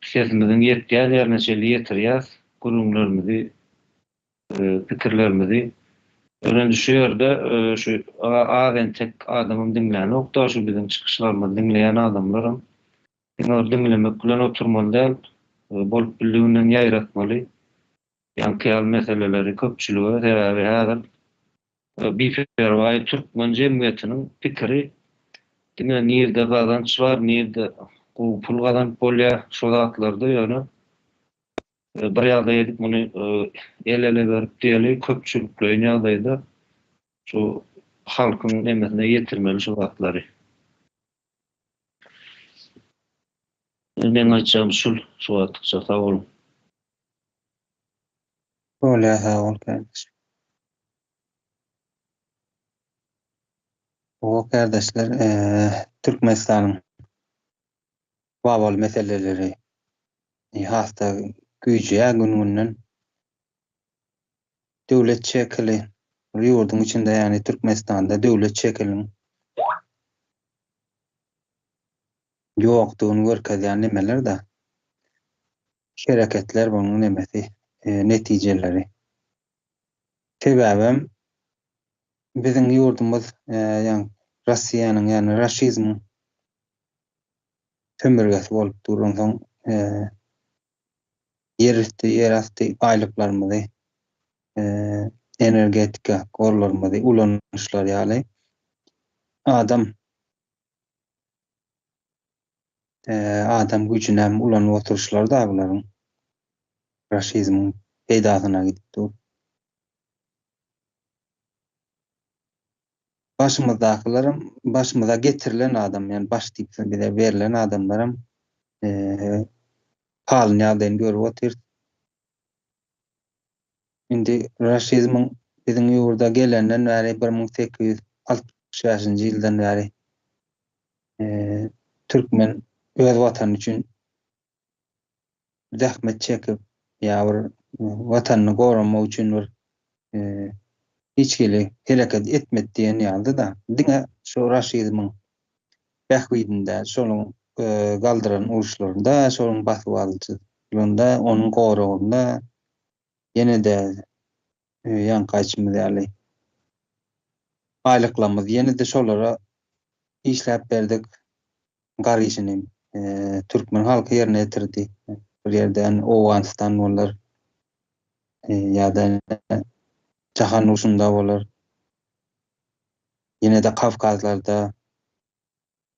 sesimiziň ýetýän ýerine çenli ýetirýäs gürrüňlerimizi, pikirlerimizi. Ýöne indi şu ýerde şu az entek adamam diňlänok-da şu biziň çykyşlarymyzy diňleýän adamlaram. Diňe bir diňlemek bilen oturmaly däl, bolup bildiginden ýaýratmaly. Ýaňky ýaly meseleleri köpçülige, sebäbi häzir biperwaý türkmen jemgyýetiniň pikiri diňe nirde gazanç bar, nirde gowy pul gazanyp bolýar, şo zatlarda ýöne bir ýagdaý edip muny el-ele berip diýeli, köpçülikleýin ýagdaýda şu halkyň nemesine ýetirmeli şu zatlary. Meň aýtjagym şul şu wagtlykça sag boluň. Bolýa sag bol kardeş. Hawa kardeşler Türkmenistanyň wawwaly meseleleri hasda güýjeýär gün günden. Döwlet şekili bir ýurduň içinde ýagny Türkmenistanda döwlet şekiliniň ýokdugyny görkezýän nemeler-de. Hereketler bunuň nemesi, netijeleri. Sebäbem biziň ýurdumyz ýagny Russiýanyň ýagny raşizmiň sömürgesi bolup dur. Onsoň ýer üsti, ýer asty baýlyklarymyzy, energetika gorlarymyzy ulanyşlary ýaly adam adam güýjüni hem ulanyp oturyşlary-da bularyň raşizmiň peýdasyna gidip dur. Başymyzdakylaram başymyza getirilen adam, ýagny baş diýip bize berlen adamlaram halyny ýagdaýyny görüp otyrys. Indi raşizmiň biziň ýurda gelenden bäri 1865-nji ýyldan bäri türkmen öz watany üçin zähmet çekip ýa bir watanyny goramak üçin bir hiç hili hereket etmedi diýen ýalydy-da. Diňe şu raşizmiň bähbidinde, şonuň galdyran uruşlarynda, şonuň basyp alyjylygynda, onuň goragynda ýene-de ýaňky aýtşymyz ýaly baýlyklarymyzy ýene-de şolara işläp berdik. Gar işini türkmen halky ýerine ýetirdi. Bir ýerde Owganystan bolar ýa-da Jahan urşunda bolar. Ýene-de Kawkazlarda,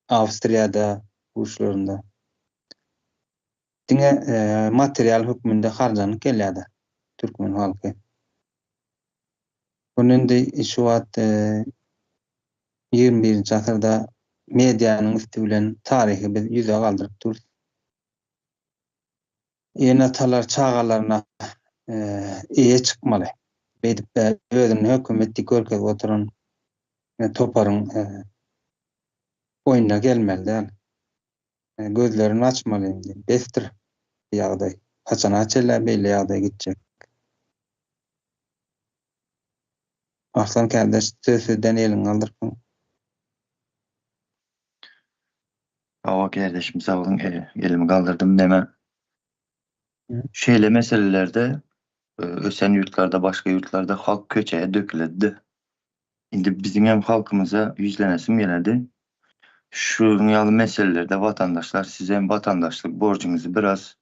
Awstriýada uruşlarynda. Diňe material hökmünde harjanyp gelýärdi türkmen halky. Ony indi şu wagt 21-nji asyrda medianyň üsti bilen taryhy biz ýüze galdyryp durus. Ene-atalar çagalaryna eýe çykmaly. Beýdip özüni hökümet diýip görkezip oturan toparyň oýnuna gelmeli däl. Gözlerini açmaly indi. Besdir bu ýagdaý. Haçana çenli beýle ýagdaý gitjek? Arslan kärdeş söz sizden eliňi galdyrpyň. Hawa kärdeşim sag boluň elimi galdyrdym neme şeýle meselelerde ösen ýurtlarda başga ýurtlarda halk köçeye döküledi. Indi biziňem halkymyza ýüzlenesim geledi. Şunuň ýaly meselelerde watandaşlar sizem watandaşlyk borjuňyzy biraz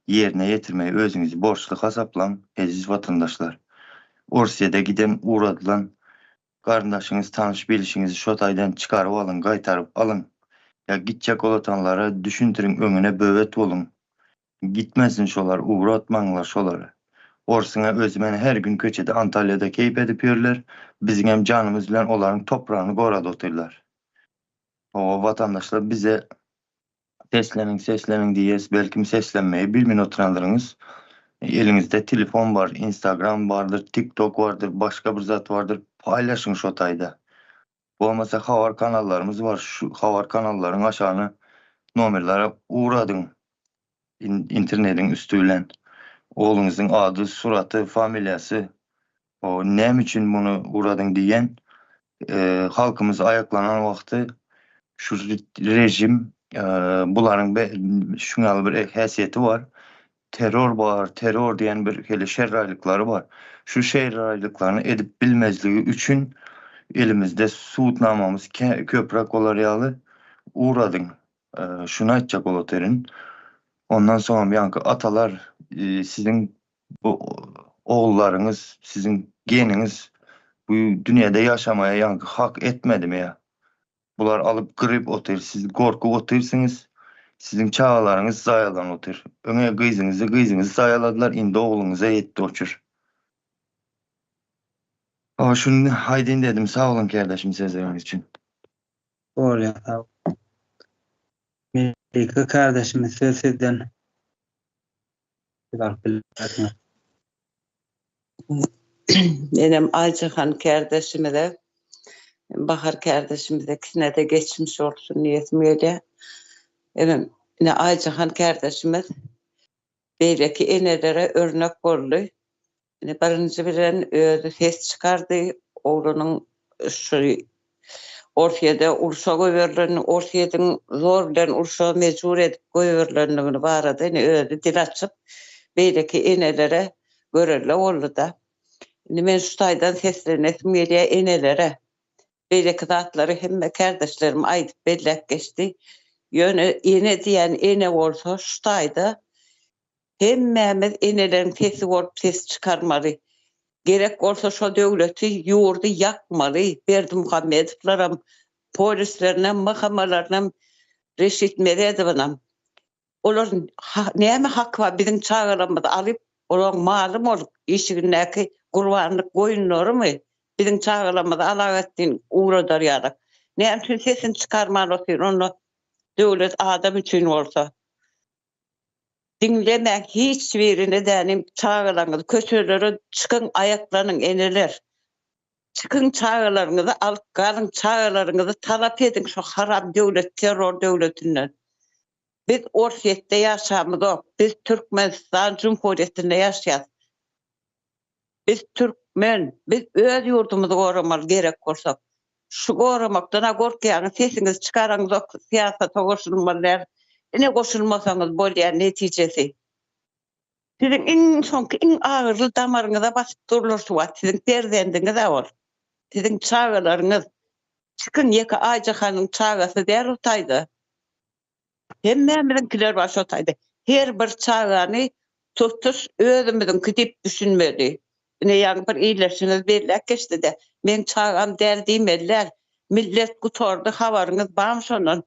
ýerine ýetirmegi özüňizi borçly hasaplaň eziz watandaşlar. Orsýede giden ugradylan garyndaşyňyz tanyş bilişiňizi şo taýdan çykaryp alyň gaýtaryp alyň ýa gitjek olatanlara düşündiriň öňüne böwet boluň Gitmesin şolar ugratmaňlar şolary. Orsuňa özi meni her gün köçede Antalýada keýp edip ýörler, biziňem janymyz bilen olaryň topragyny gorady otyrlar. Hawa watandaşlar bize sesleniň sesleniň diýýäs belkim seslenmeýi bilmin oturandyryňyz. Eliňizde telefon bar, instagram bardyr, tiktok bardyr, başga bir zat bardyr paýlaşyň şo taýda. Bolmasa habar kanallarymyz bar şu habar kanallaryň aşagyna nomerlere ugradyň internediň üsti bilen ogluňyzyň ady suraty familiýasy o näme üçin muny ugradyň diýen halkymyz aýaklanan wagty şu rejim bularyň şuň ýaly bir häsiýeti bar Terror bar, terror diýen bir hili şerraýlyklary bar. Şu şerraýlyklaryny edip bilmezligi üçin elimizde subutnamamyz köpräk bolar ýaly ugradyň. Şuny aýtjak bolup otyryn. Ondan soňam ýaňky atalar siziň bu ogullaryňyz, siziň geniňiz bu dünýede ýaşamaýa ýaňky hak etmedimi ýa? Bular alyp gyryp otyr siz gorkup otyrsyňyz siziň çagalaryňyz zaýalan otyr öňe gyzyňyzy gyzyňyzy zaýaladylar indi ogluňyza ýetdi oçur. Hawa şuny aýdyn dedim sag boluň kärdeşim sözleriňiz üçin. Bolýa sag bol. Melike kärdeşimiz söz sizden. Siz alyp bilersiňiz. Menem Aýjahan kärdeşimize, Bahar kärdeşimize ikisine-de geçmiş bolsun diýesim gelýär. Hemem ine Aýjahan kärdeşimiz beýleki enelere örnek boldy. Ine birinji bilen özi ses çykardy, oglunyň şu Orsýede urşa goýberilen, Orsýetiň zor bilen urşa mejbur edip goýberilendigini barada ine özi dil açyp, beýleki enelere görelde boldy-da. Indi men şu taýdan seslenesim gelýär enelere. Beýleki zatlary hemme kärdeşlerim aýdyp belläp geçdi. Ýöne ene diýen ene bolsa şu taýda Hemmämiz eneleriň sesi bolup ses çykarmaly. Gerek bolsa şo döwleti, ýurdy ýakmaly. Berdimuhamedowlaram, polislerinem, MHM-larynam, Reşit Meredowynam. Olar näme haky bar biziň çagalarymyzy alyp, olaryň maly bolup, işigindäki gurbanlyk goýunlarymy biziň çagalarymyzy alagetdin ugradar ýalak. Näme üçin sesini çykarman otyr onda döwlet adam üçin bolsa. Diňlemäň hiç birini dänim çagalaryňyzy köçelere çykyň aýaklanyň eneler çykyň çagalaryňyzy alyp galyň çagalaryňyzy talap ediň şu haram döwlet terror döwletinden biz orsýetde ýaşamyzok biz Türkmenistan jumhuriýetinde ýaşaýas Biz türkmen, biz öz ýurdumyzy goramaly gerek bolsa. Şu goramakdan-a gorkýaňyz, sesiňizi çykaraňzok, syýasata goşulmaly däl. Ine goşulmasaňyz bolýan netijesi. Siziň iň soňky iň agyrly damaryňyza basyp durlar şu wagt, siziň perzendiňiz-ä ol. Siziň çagalaryňyz. Çykyň ýeke Aýjahanyň çagasy däl o taýda. Hemmämiziňkiler bar şo taýda. Her bir çagany tutuş özümiziňki diýip düşünmeli. Ine ýaňy bir ildeşiňiz belläp geçdi-de, meň çagam däl diýmeli däl. Millet gutardy habaryňyz barmy şondan?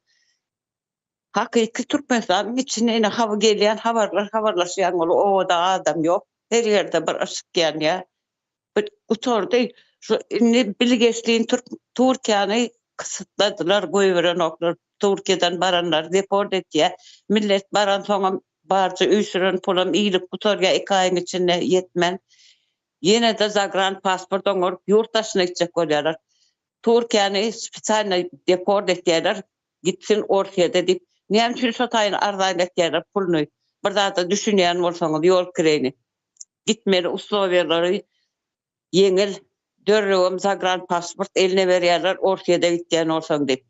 Hakyky Türkmenistanyň içinde ine haby gelýän habarlar habarlaşýan ol obada adam ýok. Her ýerde bir yşyk ýanýar. Gutardy. Şu indi bilgeşleýin türk Türkiýäni kysytladylar, goýberenoklar. Türkiýeden baranlary deport etýär. Millet baransoňam barja üýşüren pulam iýlip gutarýar iki aýyň içinde ýetmän. Ýene-de zagran pasport oňaryp ýurt daşyna gitjek bolýarlar. Türkiýäni spesialno deport etýärler. Gitsin Orsýede diýip. Näme üçin şo taýyn arzan etýärler puluny? Bir zada düşünýän bolsaňyz ýol kireýini. Gitmeli uslowiýalary ýeňil, derrewem zagran pasport eline berýärler Orsýede gitýän bolsaň diýip.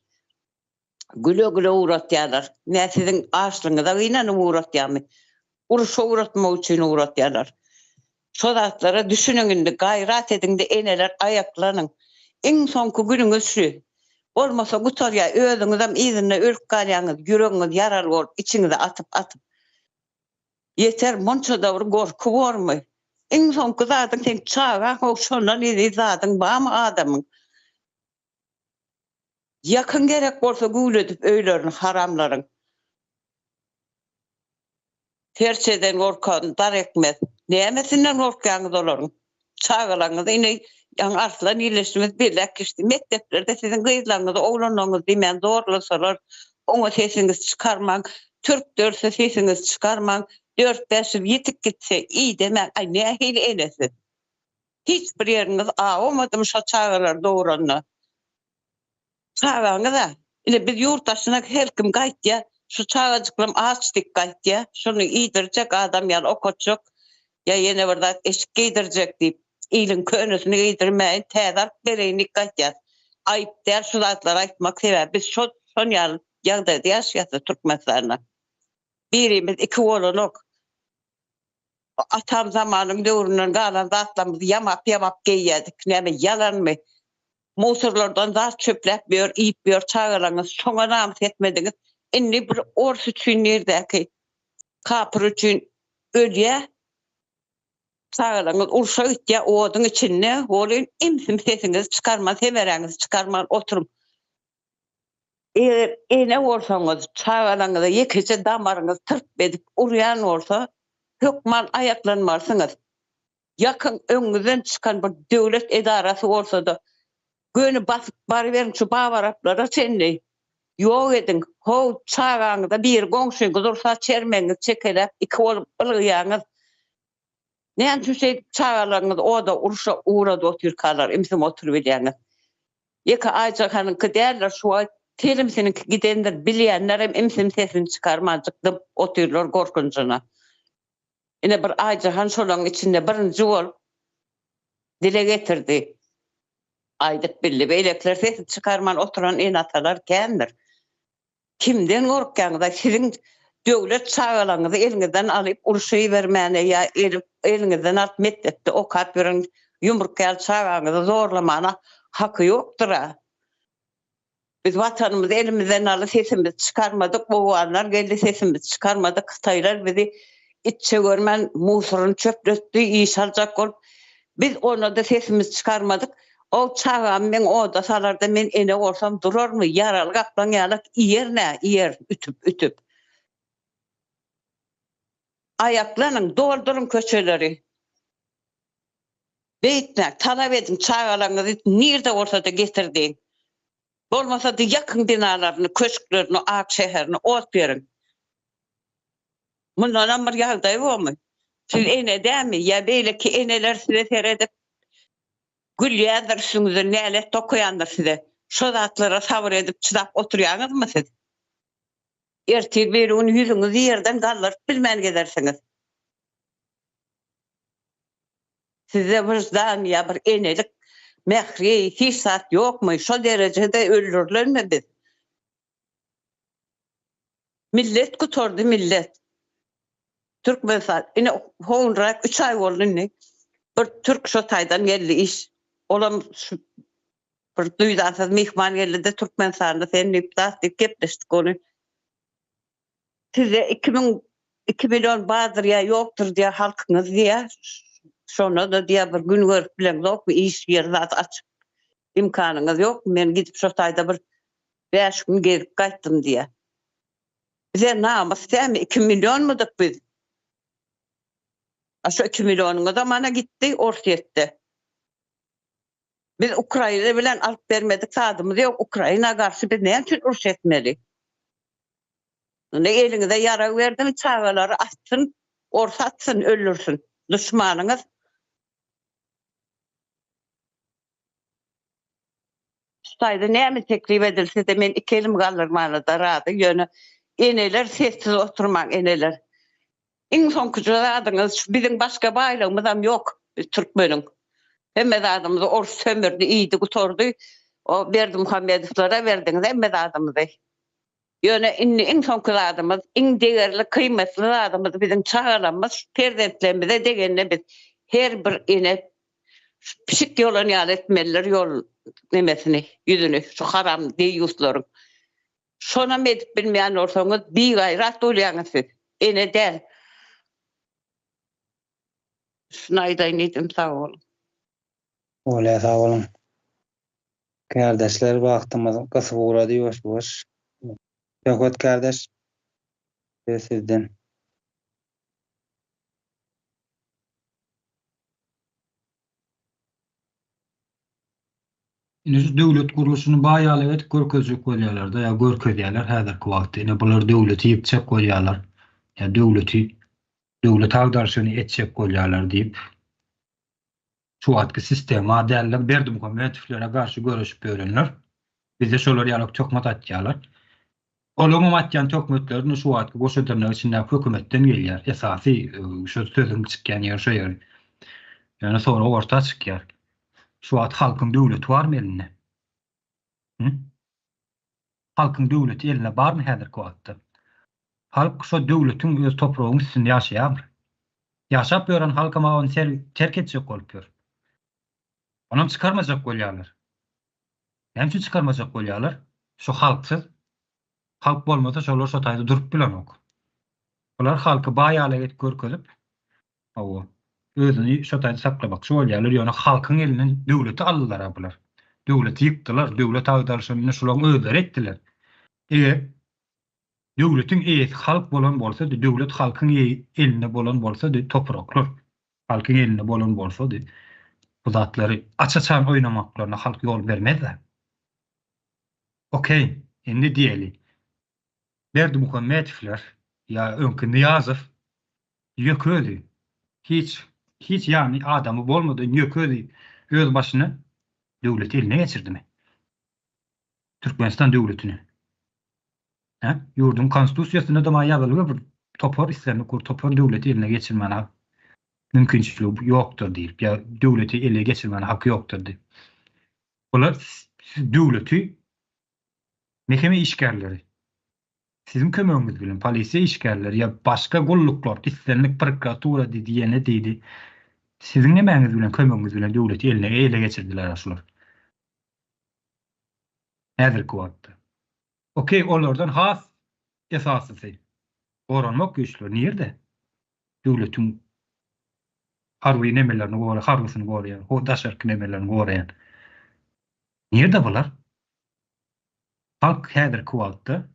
Güle-güle ugratýarlar. Nä siziň açlygyňyza gynanyp ugratýarmy? Uruşa ugratmak üçin ugratýarlar. Şo zatlara düşüniň indi, gaýrat ediň-de eneler aýaklanyň. Iň soňky günüňiz şu. Bolmasa gutarýar, özüňizem yzynda ölüp galýaňyz, ýüregiňiz ýaraly bolup, içiňize atyp-atyp. Ýeter, munça-da bir gorky bormy? Iň soňky zadyň seň çagaň how, şondan eziz zadyň barmy adamyň? Ýakyn gerek bolsa güwledip öýlerini haramlaryň. Serçeden gorkan dar ekmez. Nämesinden gorkýaňyz olaryň? Çagalaryňyzy ine ýaňy Arslan ildeşimiz belläp geçdi. Mekdeplerde siziň gyzlaryňyzy oglanlaryňyzy diýmän zorlasalar oňa sesiňizi çykarmaň. Türk dörse sesiňizi çykarmaň. Dört-bäşiz ýitip gitse idemäň. Aý nähili ene siz? Hiç bir ýeriňiz awamadymy şo çagalary dogranda? Çagaňyz-a, ine biz ýurt daşyna her kim gaýtýa, şu çagajyklam aç dik gaýtýa, şuny iýdirjek, adam ýaly okatjak, ýa ýene bir zat eşik geýdirjek diýip, iliň könesini geýdirmäýin, täze alyp bereýin diýip gaýtýas. Aýyp däl şu zatlary aýtmak, sebäbi biz şo şon ýaly ýagdaýda ýaşaýas Türkmenistanda. Birimiz iki bolanok. Atam zamanyň döwründen galan zatlarymyzy ýamap-ýamap geýýärdik. Näme, ýalanmy? Musurlardan zat çöpläp ýör, iýip ýör çagalaryňyz, şoňa namys etmediňiz. Indi bir ors üçin nirdäki kapyr üçin ölýär. Çagalaryňyz urşa gitýär, oduň içinde, welin imsim sesiňizi çykarman, semeräňizi çykarman oturyň. Eger ene bolsaňyz, çagalaryňyza ýekeje damaryňyz tyrp edip urýan bolsa, hökman aýaklanmalysyňyz. Ýakyn öňüňizden çykan bir döwlet edarasy bolsa-da, göni basyp baryberiň şu babaraplara çenli. Ýok ediň. How, çagaňyza biri goňşyňyz ursa çermegiňizi çekeläp iki bolup ylgaýaňyz. Näme üçin şeýdip çagalaryňyzy oda, urşa ugradyp otyrkalar imsim oturybilýäňiz? Ýeke Aýjahanyňky däldir şu wagt telimsiniňki gidendir bilýänlerem imsim sesini çykarmanjyk dymyp otyrlar gorkunjyna. Ine bir Aýjahan şolaň içinde birinji bolup dile getirdi. Aýdyp bildi. Beýlekiler sesini çykarman oturan ene-atalar kändir. Kimden gorkýaňyz-a siziň döwlet çagalaryňyzy eliňizden alyp urşa ibermäne ýa eliňizden alyp mekdepde okap ýören ýumruk ýaly çagaňyzy zorlamana haky ýokdur-a. Biz watanymyzy elimizden aly sesimizi çykarmadyk owganlar geldi sesimizi çykarmadyk hytaýlar bizi itçe görmän musuryny çöpletdi iş aljak bolup biz onda-da sesimizi çykarmadyk Ol çagamy meň oda salarda men ene bolsam durarmy ýaraly gaplaň ýalak iýer nä iýer ütüp ütüp. Aýaklanyň dolduryň köçeleri. Beýtmäň talap ediň çagalaryňyzy nirde bolsada getir diýiň. Bolmasada ýakyň binalaryny köşklerini ak şäherini ot beriň. Mundanam bir ýagdaý bormy? Siz ene dämi ýa beýleki eneler size seredip Gülýändir üstüňizden nälet okaýandyr size. Şo zatlara sabyr edip çydap oturýaňyzmy siz? Ertir birigün ýüzüňizi ýerden galdyryp bilmän gezersiňiz. Sizde wyždan ýa bir enelik mähri hiç zat ýokmy? Şo derejede öldürilenmi biz? Millet gutardy millet. Türkmenistan ine howunrak 3 aý boldy indi. Bir türk şo taýdan geldi iş. Olam şu bir duýdansyz myhman geldi de Türkmenistanda sen diýip zat diýip gepleşdik ony. Sizde 2000 2 million bardyr ýa ýokdur diýä halkyňyz diýä. Şonda da diýä bir gün görüp bileňzokmy iş ýer zat açyp imkanyňyz ýokmy men gidip şo taýda bir Bäş gün gezip gaýtdym diýýär. Bize namys dälmi? Iki millionmydyk biz? A şo iki millionyňyzam mana gitdi Orsýetde. Biz Ukraina bilen alyp bermedik zadymyz ýok. Ukraina garşy biz näme üçin uruş etmeli? Indi eliňize ýarag berdim, çagalary atsyn, ors atsyn, öldürsin. Duşmanyňyz. Şu taýda näme teklip edilsede men iki elimi galdyrmana-da razy, ýöne eneler sessiz oturmaň eneler. Iň soňkuja zadyňyz şu biziň başga baýlygymyzam ýok biz türkmeniň. Hemme zadymyzy ors sömürdi, iýdi, gutardy. O Berdimuhamedowlara berdiňiz hemme zadymyzy. Ýöne indi iň soňky zadymyz, iň degerli, kymmatly zadymyz biziň çagalarymyz, perzentlerimize degende biz her bir ene şu pişik ýolan ýaly etmelidir ýol nemesini, ýüzüni şu haram deýýuslaryň. Şonam edip bilmeýän bolsaňyz bigaýrat bolýaňyz siz. Ene däl. Şuny aýdaýyn diýdim sag boluň. Bolýa sag boluň. Kärdeşler wagtymyz gysyp ugrady ýuwaş ýuwaş. Söhbet kärdeş söz sizden. Ine şu döwlet gurluşyny baýalyk edip görkezjek bolýarlar-da, ýa görkezýärler häzirki wagtda. Ine bular döwleti ýykjak bolýarlar, ýa döwleti, döwlet agdaryşyny etjek bolýarlar diýip, şu wagtky sistema däl-de Berdimuhamedowlere garşy göreşip ýörenler bize şolar ýaly töhmet atýarlar. Olaryňam atýan töhmetleri şu wagtky goşa dyrnak içindäki hökümetden gelýär. Esasy şu sözüň çykýan ýeri şo ýeri. Ýöne sorag orta çykýar. Şu wagt halkyň döwleti barmy elinde? Hı? Halkyň döwleti elinde barmy häzirki wagtda? Halk şo döwletiň öz topragyň üstünde ýaşaýarmy? Ýaşap ýören halkam ony terk etjek bolup ýör. Onam çykarmajak bolýarlar. Näme üçin çykarmajak bolýarlar? Şu halksyz. Halk bolmasa şolar şo taýda durup bilenok. Bular halky baý ýaly edip görkezip, hawa, özüni şo taýda saklamakçy bolýarlar, ýöne halkyň elinden döwleti aldylar-a bular. Döwleti ýykdylar, döwlet agdaryşyny şularyň özleri etdiler. Eger döwletiň eýesi halk bolan bolsady, döwlet halkyň elinde bolan bolsady, topraklar halkyň elinde bolan bolsady, bu zatlary aç-açan oýnamaklaryna halk ýol bermezdi. Okey, indi diýeli, Berdimuhamedowlar ýa öňki Nyýazow ýöke özi, hiç, hiç ýany adamy bolmadan ýöke özi öz başyna döwleti eline geçirdimi? Türkmenistan döwletini. Hä? Ýurduň konstitusiýasynda-da maňa ýazylgy bir topar islendik bir topar döwleti eline geçirmäne mümkinçiligi ýokdur diýlip, ýa döwleti ele geçirmäne haky ýokdur diýip. Bular döwleti mekeme işgärleri siziň kömegiňiz bilen polisiýa işgärleri ýa başga gulluklar islendik prokuratura diýdi ýene diýdi siziň nemäňiz bilen kömegiňiz bilen döwleti eline ele geçirdiler şular. Häzirki wagtda. Okey olardan has esasysy goranmak güýçleri nirde? Döwletiň harby nemelerini gora harbysyny goraýan, ho daşarky nemelerini goraýan. Nirde bular? Halk häzirki wagtda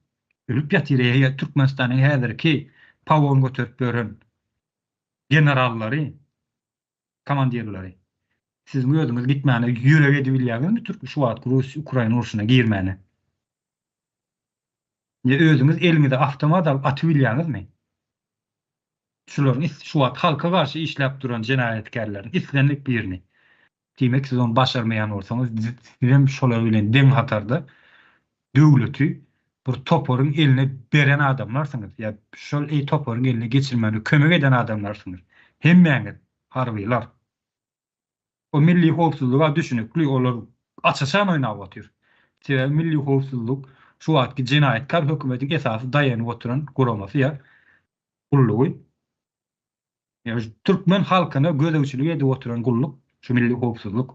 ölüp ýatyr eýe Türkmenistanyň häzirki pagon göterip ýören generallary komandirleri. Siziň özüňiz gitmäne ýürek edibilýäňizmi türk şu wagtky rus ukraina urşuna girmäne? Ýa özüňiz eliňize awtomat alyp atybilýäňizmi? Şularyň şu wagt halka garşy işläp duran jenaýatkärleriň islendik birini. Diýmek siz ony başarmaýan bolsaňyz sizem şolar bilen deň hatarda döwleti bir toparyň eline beren adamlarsyňyz ýa şol toparyň eline geçirmäne kömek eden adamlarsyňyz. Hemmäňiz harbylar. O milli howpsuzlyga düşünikli olar aç-açan oýnap otyr. Sebäbi milli howpsuzlyk şu wagtky jenaýatkar hökümetiň esasy daýanyp oturan guramasy ýa gullugy. Ýa türkmen halkyna gözegçilik edip oturan gulluk şu milli howpsuzlyk.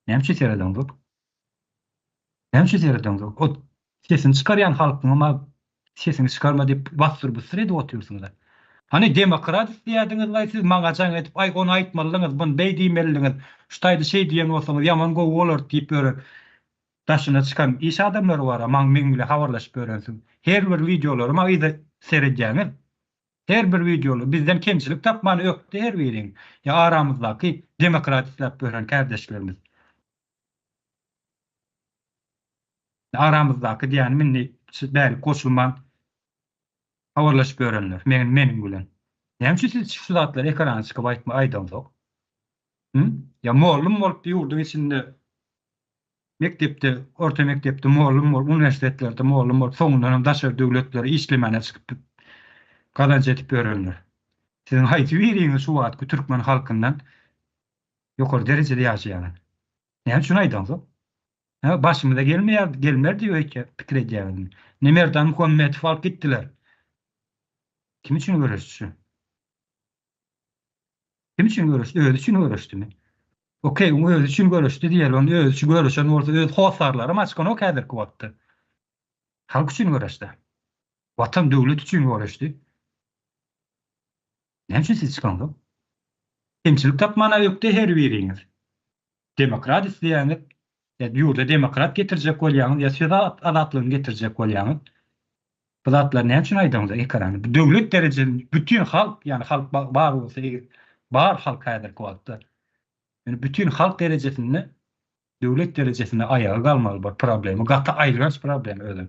Näme üçin seredeňzok? Näme üçin seredeňzok? O sesini çykarýan halkyňam sesiňi çykarma diýip bassyr-bussyr edip otyrsyňyz. Hany demokrat isleýärdiňiz-laý siz maňa jaň edip aý ony aýtmalydyňyz, buny beý diýmelidiňiz, şu taýda şeý diýen bolsaňyz ýaman gowy bolardy diýip ýören daşyna çykan iş adamlary bar-a maň meň bilen habarlaşyp ýörensiň. Her bir wideolaryma yza seredýäňiz. Her bir wideoly bizden kemçilik tapmany ökde her biriň ýa aramyzdaky demokrat isläp ýören kärdeşlerimiz. Aramyzdaky diýýänim indi bärik goşulman habarlaşyp ýörenler meniň meniň bilen. Näme üçin siz şu zatlary ekrana çykyp aýtma aýdaňzok? Hü? Ýa mollum bolup ýurduň içinde mekdepde, orta mekdepde mollum bolup, uniwersitetlerde mollum bolup, soňundan hem daşary döwletlere işlemäne çykyp. Gazanç edip ýörenler. Siziň haýsy biriňiz şu wagtky türkmen halkyndan ýokary derejede ýaşaýaňyz? Näme üçin aýdaňzok? Hä, başymyza gelmeýär, gelmer diýip öýtýär, pikir edýäňizmi? Ne Merdan Muhammetow alyp gitdiler. Kim üçin göreşdi şu? Kim üçin göreşdi? Özi üçin göreşdimi? Okey, oň özi üçin göreşdi diýeli, onuň özi üçin göreşen bolsa öz hossarlaram açykanok häzirki wagtda. Halk üçin göreşdi. Watan, döwlet üçin göreşdi. Näme üçin siz çykaňzok? Kemçilik tapmana ökde her biriňiz. Demokrat isleýäňiz, ýa ýurda demokrat getirjek bolýaňyz, ýa söz azatlygyny getirjek bolýaňyz. Bu zatlary näme üçin aýdaňyzok ekranda? Bu döwlet derejesinde bütin halk, ýagny halk bar bolsa eger bar halk häzirki wagtda. Ýöne bütin halk derejesinde döwlet derejesinde aýaga galmaly bir problema. Gaty aýylganç problema özem.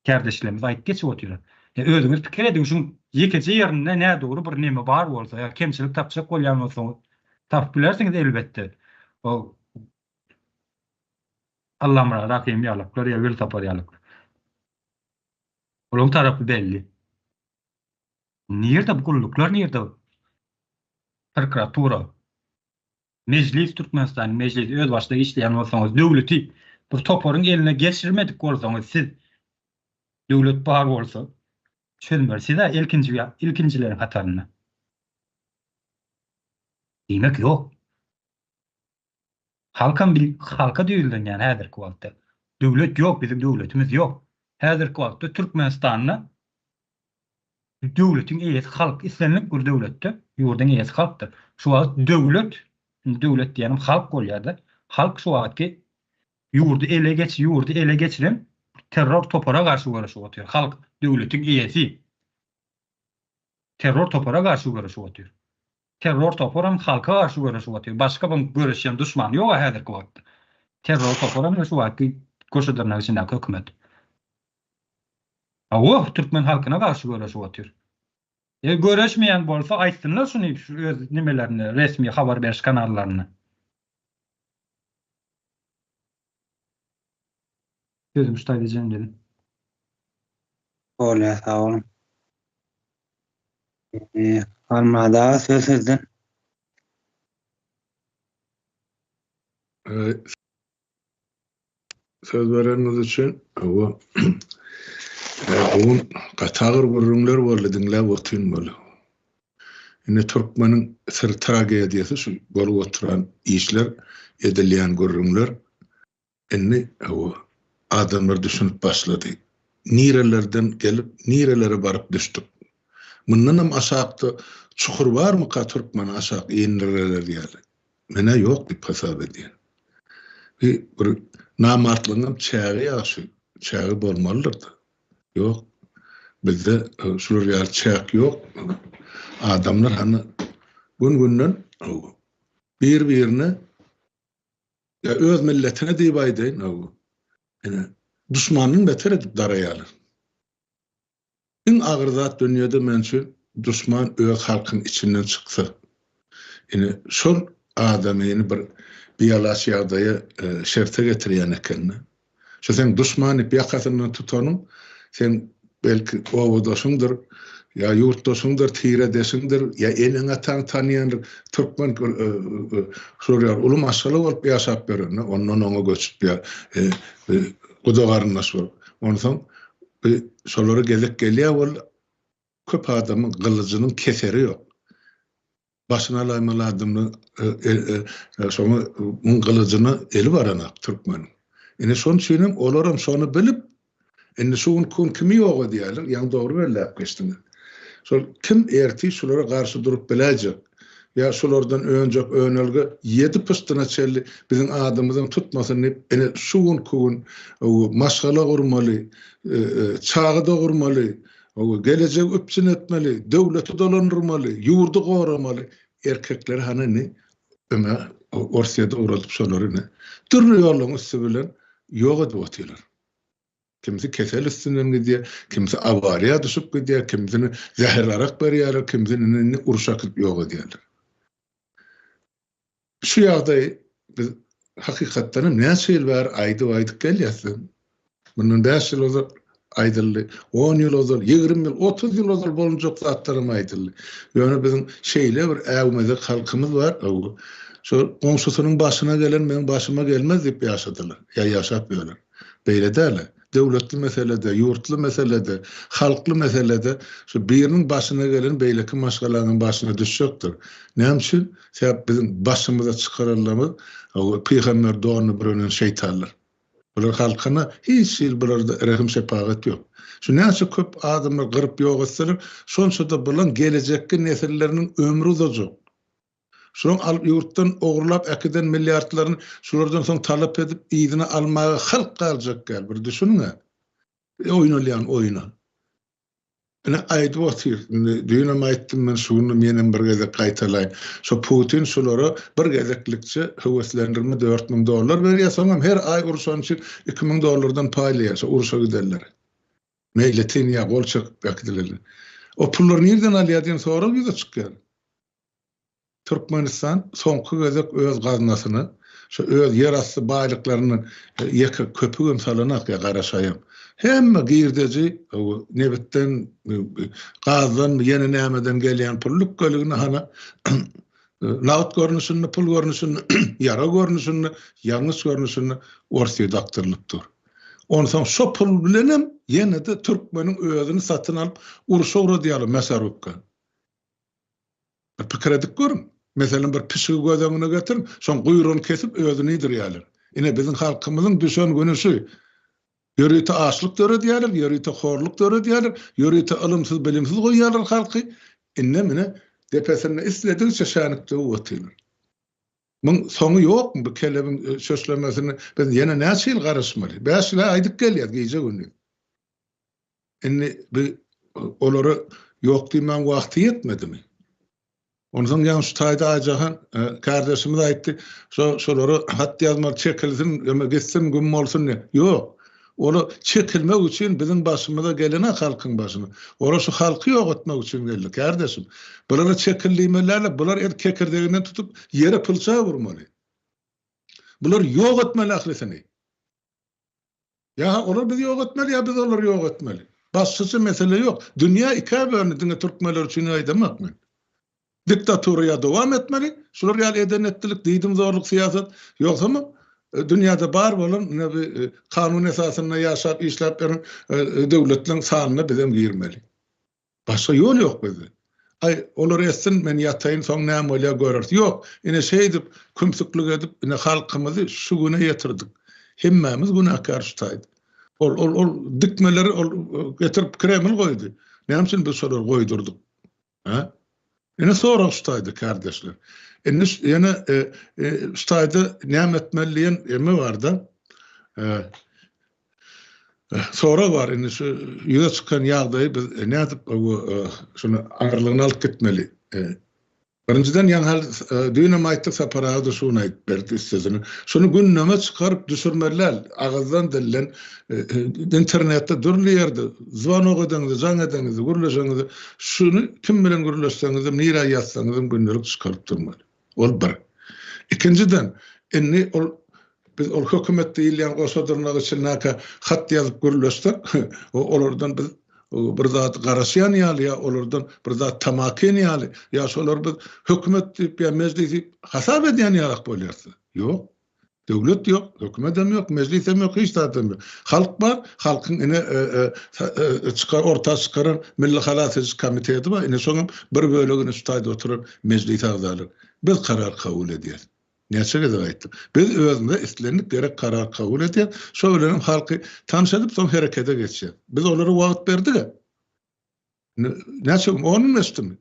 Kärdeşlerimiz aýdyp geçip otyrlar. Ýa özüňiz pikir ediň, şuň ýekeje ýerinde nädogry bir neme bar bolsa, ýa kemçilik tapjak bolýan bolsaňyz, tapyp bilersiňiz elbetde. O Allamyrat Rahym ýalaklar ýa Welsapar ýalaklar. Olaryň tarapy belli. Nirde bu gulluklar nirde? Prokuratura. Mejlis Türkmenistanyň mejlisi özbaşdak işleýän bolsaňyz döwleti bir toparyň eline geçirmedik bolsaňyz siz döwlet bar bolsa çözmeli siz-ä ilkinji ilkinjileriň hatarynda. Diýmek ýok. Halkam bil halka düýrlenýän häzirki wagtda. Döwlet ýok biziň döwletimiz ýok. Häzirki wagtda Türkmenistanda Döwletiň eýesi halk, islendik bir döwletde ýurduň eýesi halkdyr. Şu wagt döwlet, indi döwlet diýenim halk bolýar-da, halk şu wagtky ýurdy ele geç, ýurdy ele geçiren terror topara garşy göreşip otyr. Halk döwletiň eýesi. Terror topara garşy göreşip otyr. Terror toparam halka garşy göreşip otyr. Başga bir göreşýän duşmany ýok-a häzirki wagtda. Terror toparam şu wagtky goşa dyrnak içindäki hökümet. Hawa, türkmen halkyna garşy göreşip otyr. Eger göreşmeýän bolsa aýtsynlar şuny şu öz nimelerinde, resmi habar beriş kanallarynda. Sözümi şu taýda jemledim. Bolýar sag boluň. Halmyrat aga söz sizden. Söz bereniňiz üçin. Hawa. Bu gün gaty agyr gürrüňler boldy, diňläp otyryn weli. Indi türkmeniň syr tragediýasy şu bolup oturan işler, edilýän gürrüňler. Indi hawa, adamlar düşünip başlady. Nirelerden gelip, nirelere baryp düşdük. Mundanam aşakda çukur barmyka türkmeni aşak indireler ýaly. Men-ä ýok diýip hasap edýän. Bi bir namartlygyňam çägi ýagşy, çägi bolmalydyr-da. Ýok. Bizde şular ýaly çäk ýok. Adamlar hany gün-günden bir-birine ýa öz milletine diýip aýdaýyn, ine, duşmandan beter edip daraýarlar. Iň agyr zat dünýede men üçin duşman öz halkyň içinden çyksa. Ine şol adamyny bir bialaç ýagdaýa şerte getirýän ekende. Şu seň duşman diýip ýakasyndan tutanyň seň belki obadaşyňdyr, ýa ýurtdaşyňdyr, tiredeşiňdir, ýa eneň-ataň tanýandyr. Türkmen şol ýaly uly maşgala bolup ýaşap ýörende ondan oňa göçüp ýa guda garyndaş bolup. Onsoň Şolara gezek gelýär ol köp adamyň gylyjynyň keseri ýok. Başyny alaýmaly adamlar şoňa muň gylyjyna eli baranak türkmeniň. Ine şonuň üçin hem olaram şony bilip indi şu günki gün kimi ýok edýärler ýaňy dogry belläp geçdiňiz. Şol kim ertir şulara garşy durup biläýjek Ýa şulardan önjek önelge ýedi pyşdyna çenli biziň adymyzam tutmasyn diýip, ine şu günki gün maşgala gurmaly, çaga dogurmaly, gelejegi üpjün etmeli, döwleti dolandyrmaly, ýurdy goramaly erkekleri hany indi öňe Orsýete ugradyp şolary ine dürli ýollaryň üsti bilen ýok edip otyrlar. Kimsi kesel üstünden gidýär, kimsi awariýa düşüp gidýär, kimsini zäherli arak berýärler, kimsini indi indi urşa äkidip ýok edýärler. Şu ýagdaýy biz hakykatdan hem näçe ýyl bäri aýdyp-aýdyp gelýäs. Mundan bäş ýyl ozal. aýdyldy. On ýyl ozal, 20 ýyl, 30 ýyl ozal bolunjak zatlaram aýdyldy. Ýöne biziň şeýle bir äwmezek halkymyz bar, şo goňşusynyň başyna gelen meň başyma gelmez diýip ýaşadylar, ýa ýaşap ýörler. Beýle däl-ä. Döwletli meselede, ýurtly meselede, halkly meselede şu biriniň başyna gelen beýleki maşgalaňam başyna düşjekdir. Näme üçin? Sebäp biziň başymyza çykaranlarymyz pygamber donuny bürenen şeýtanlar. Bular halkyna hiç hili bularda rehim-şepagat ýok. Şu näçe köp adamlar gyryp ýok etseler, şonça-da bulaň gelejekki nesilleriniň ömri uzajak. Şulaň alyp ýurtdan ogurlap äkiden milliardlaryny şulardan soň talap edip yzyna almaga halk galjak däl bir düşüniňä oýnalýan oýuna. Ine aýdyp otyr indi düýnem aýtdym men şu günem ýenem bir gezek gaýtalaýyn. Şo Putin şulara bir gezeklikçe höweslendirme 4000 dollar berýär soňam her aý urşany üçin 2000 dollardan paýlaýar şo urşa gidenlere. Meýletin ýa gol çekip äkidilenler. O pullary nirden alýar diýen sorag ýüze çykýar. Türkmenistan soňky gezek öz gaznasyna şu öz ýerasty baýlyklaryndan ýeke köpügem salanak ýa gara şaýam. Hemme girdeji nebitden, gazdan ýene nämeden gelýän pul lükgeligini hana nagt görnüşinde, pul görnüşinde, ýarag görnüşinde, ýangyç görnüşinde Orsýete akdyrylyp dur. Onsoň şo pul bilenem ýene-de türkmeniň özüni satyn alyp urşa ugradýarlar mäsarubka. Bir pikir edip görüň. Meselem, bir pişigi göz öňüne getiriň, şoň guýrugyny kesip özüni iýdirýärler. Ine, biziň halkymyzyň düşen güni şu. Ýörite açlyk döredýärler, ýörite horluk döredýärler, ýörite ylymsyz-bilimsiz goýýarlar halky. Indem ine, depesinde isledigiçe şänik döwüp otyrlar. Muň soňy ýokmy bu kelebiň çöşlemesine biz ýene näçe ýyl garaşmaly? Bäş ýyl-ä aýdyp gelýäs gije-gündiz. Indi bi olara ýok diýmäň wagty ýetmedimi? Onsoň ýaňy şu taýda Aýjahan e, kardeşimiz aýtdy, şo şolara hat ýazmaly çekilsin, ýa gitsin, güm bolsun diýip. Ýok. Ola çekilmek üçin biziň başymyza gelene halkyň başyna. Ola şu halky ýok etmek üçin geldi, kardeşim. Bulara çekil diýmeliler, bular el kekirdeginden tutup ýere pylça urmaly. Bular ýok etmeli ahlisini. Ýa olar bizi ýok etmeli, ýa biz olary ýok etmeli. Başgaça mesele ýok. Dünýä ikä bölündi, diňe türkmenler üçin aýdamok men. Diktatura ýa dowam etmeli, şular ýaly eden-etdilik, diýdimzorluk syýasat, ýogsam dünýäde bar bolan ine bir kanun esasynda ýaşap, işläp ýören döwletleriň sanyna bizem girmeli. Başga ýol ýok bizde. Aý, olar etsin, men ýataýyn, soň näme bolýar göreris. Ýok, ine şeýdip, kümsüklik edip, ine halkymyzy şu güne ýetirdik. Hemmämiz günäkär şu taýda. Ol, ol, ol dikmeleri ol getirip Kreml goýdy. Näme üçin biz şolary goýdurdyk? Hä? Ine sorag şu taýda, kärdeşler. Indi ýene şu taýda näme etmeli diýen eme bar-da. Sorag bar, indi şu ýüze çykan ýagdaýy biz nädip şuny aňyrlygyna alyp gitmeli? Birinjiden ýaňy hal düýnem aýtdyk Sapar aga-da şu gün aýdyp berdi üstesine. Şuny gündeme çykaryp düşürmeli däl. Agyzdan dilden internetde dürli ýerde zwanok edeňizde, jaň edeňizde, gürleşeňizde şuny kim bilen gürleşseňizem, nirä ýazsaňyzam gündelik çykaryp durmaly. Ol bir. Ikinjiden, indi ol biz ol hökümet diýilýän goşa dyrnak içindäki hat ýazyp gürleşsek, olardan biz bir zat garaşýan ýaly ýa olardan bir zat tamakin ýaly, ýa şolary biz hökümet diýip ýa mejlis diýip hasap edýän ýalak bolýarys. Ýok. Döwlet ýok, hökümetem ýok, mejlisem ýok, hiç zadam ýok. Halk bar, halkyň ine çykar orta çykaran Milli halas ediş komiteti bar, ine şonuň bir bölegini şu taýda oturan mejlis agzalary. Biz karar kabul edýäris. Näçe gezek aýtdym. Biz özümize islendik gerek karar kabul edýäris. Şo bilenem halky tanyş edip, soň herekete geçýäris. Biz olara wagt berdik-ä. Näçe gün? On gün geçdimi?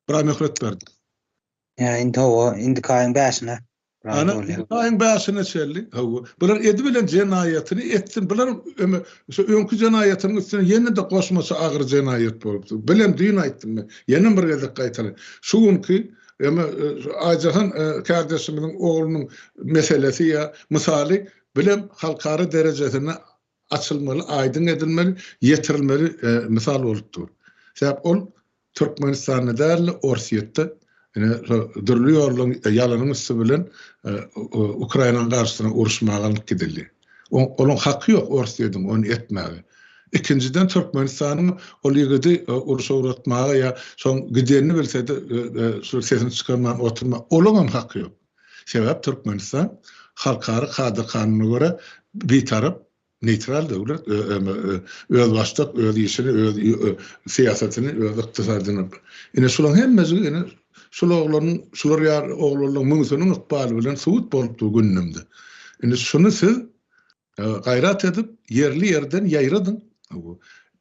Bir aý möhlet berdik. Ýa indi hawa, indiki aýyň bäşine. Ana, indiki aýyň bäşine çenli, hawa. Bular edibilen jenaýatyny etsin. Bular öme şu öňki jenaýatynyň üstüne ýene-de goşmaça agyr jenaýat bolupdyr. Bilem düýn aýtdym men. Ýene bir gezek gaýtalaýyn. Şu günki öme Aýjahan kärdeşimiziň oglunyň meselesi ýa mysaly bilem halkara derejesinde açylmaly, aýdyň edilmeli, ýetirilmeli mysal bolup dur. Sebäp ol Türkmenistanda däl-de, Orsýetde ine şo dürli ýollaryň, ýalanyň üsti bilen Ukrainanyň garşysyna uruşmaga alnyp gidildi. Olaň haky ýok Orsýetiň ony etmäge. Ikinjiden Türkmenistanyň ol ýigidi urşa ugratmaga ýa şoň gidenini bilsede şu sesini çykarman oturma olaňam haky ýok. Sebäp Türkmenistan halkara kada-kanuna görä bitarap neýtral döwlet özbaşdak öz işini öz syýasatyny öz ykdysadyny ine şulaň hemmejigi ine şul oglanyň şular ýaly oglanlaryň müňüsiniň ykbaly bilen subut bolup dur gündemde. Indi şuny siz Gaýrat edip, ýerli-ýerden ýaýradyň.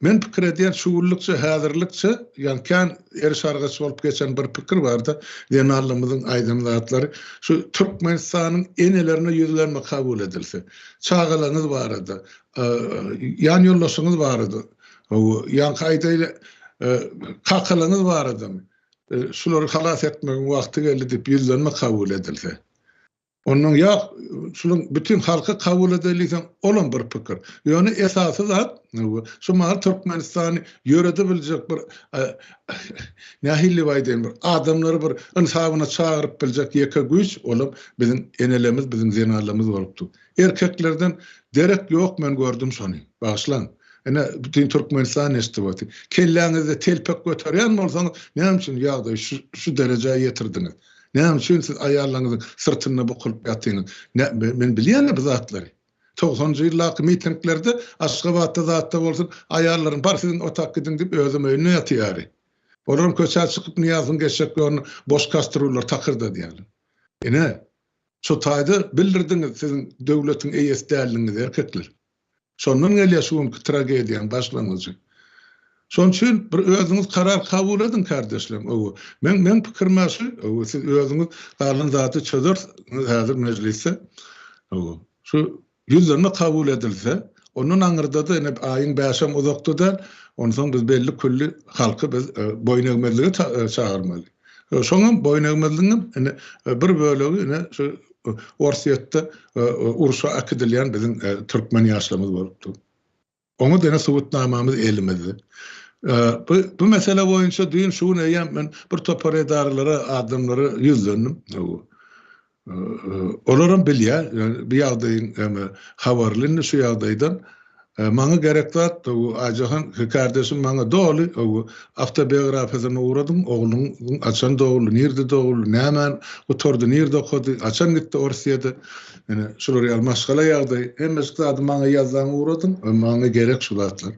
Men pikir edýän, şu günlükçe, häzirlikçe, ýagny kän eriş-argaç bolup geçen bir pikir barda, zenanlarymyzyň aýdan zatlary, şu Türkmenistanyň enelerine ýüzlenme kabul edilse, çagalaryňyz barada, ýan ýoldaşyňyz barada, ýaňky aýdaýly, kakalaryňyz baradamy, şulary halas etmegiň wagty geldi diýip ýüzlenme kabul edilse. Ondan ýok, şunuň bütin halky kabul edeli diýseň, olam bir pikir. Ýöne esasy zat, şu mahal Türkmenistany ýörede biljek bir, nähili diýip aýdaýyn, bir adamlary bir ynsabyna çagyryp biljek ýeke güýç, olam biziň enelerimiz, biziň zenanlarymyz bolup dur. Erkeklerden derek ýok, men gördüm şony. Bagyşlaň. Ine, bütin Türkmenistan eşidip otyr. Kelläňizde telpek göterýän bolsaňyz, näme üçin ýagdaýy şu derejä ýetirdiňiz? Näme üçin siz aýallaryňyzyň syrtynda bukulyp ýatyňyz? Men bilýän-ä bu zatlary. Togsanjy ýyldaky mitinglerde Aşgabatda zatda bolsun, aýallaryň bar siziň otak gidiň diýip özem öýünde ýatýary. Olaram köçä çykyp Nyýazowyň geçjek ýoluna boş kastrullar takyrdadýarlar. Ine, şo taýda bildirdiňiz siziň döwletiň eýesi däldigiňizi erkekler. Şondan gelýär şu günki tragediýaň başlangyjy. Şonuň üçin bir özüňiz karar kabul ediň kardeşlerim owo. Meň meň pikirim-ä şu, owo siz özüňiz galan zady çözersiňiz häzir mejlisde. Owo. Şu ýüzlenme kabul edilse, ondan aňyrda-da ine aýyň bäşem uzakda däl, onsoň biz belli külli halky biz boýun egmezlige çagyrmaly. Şoňam boýun egmezligiňem ine bir bölegi ine şu Orsýetde urşa äkidilýän biziň türkmen ýaşlarymyz bolupdy. Oňa dene subutnamamyz elimizde. Bu bu mesele boýunça düýn şu gün eýýäm men bir topar edaralara, adamlara ýüzlendim. Olaram bilýär, bu ýagdaýyň habarly indi şu ýagdaýdan. Maňa gerek zat, Aýjahan kardeşim maňa doly awtobiografiýasyny ugradyň, ogluň haçan doguldy, nirde doguldy, nämäni gutardy, nirde okady, haçan gitdi Orsýede, ine, şular ýaly maşgala ýagdaýy, hemmejik zady maňa ýazsaň ugradyň, maňa gerek şu zatlar.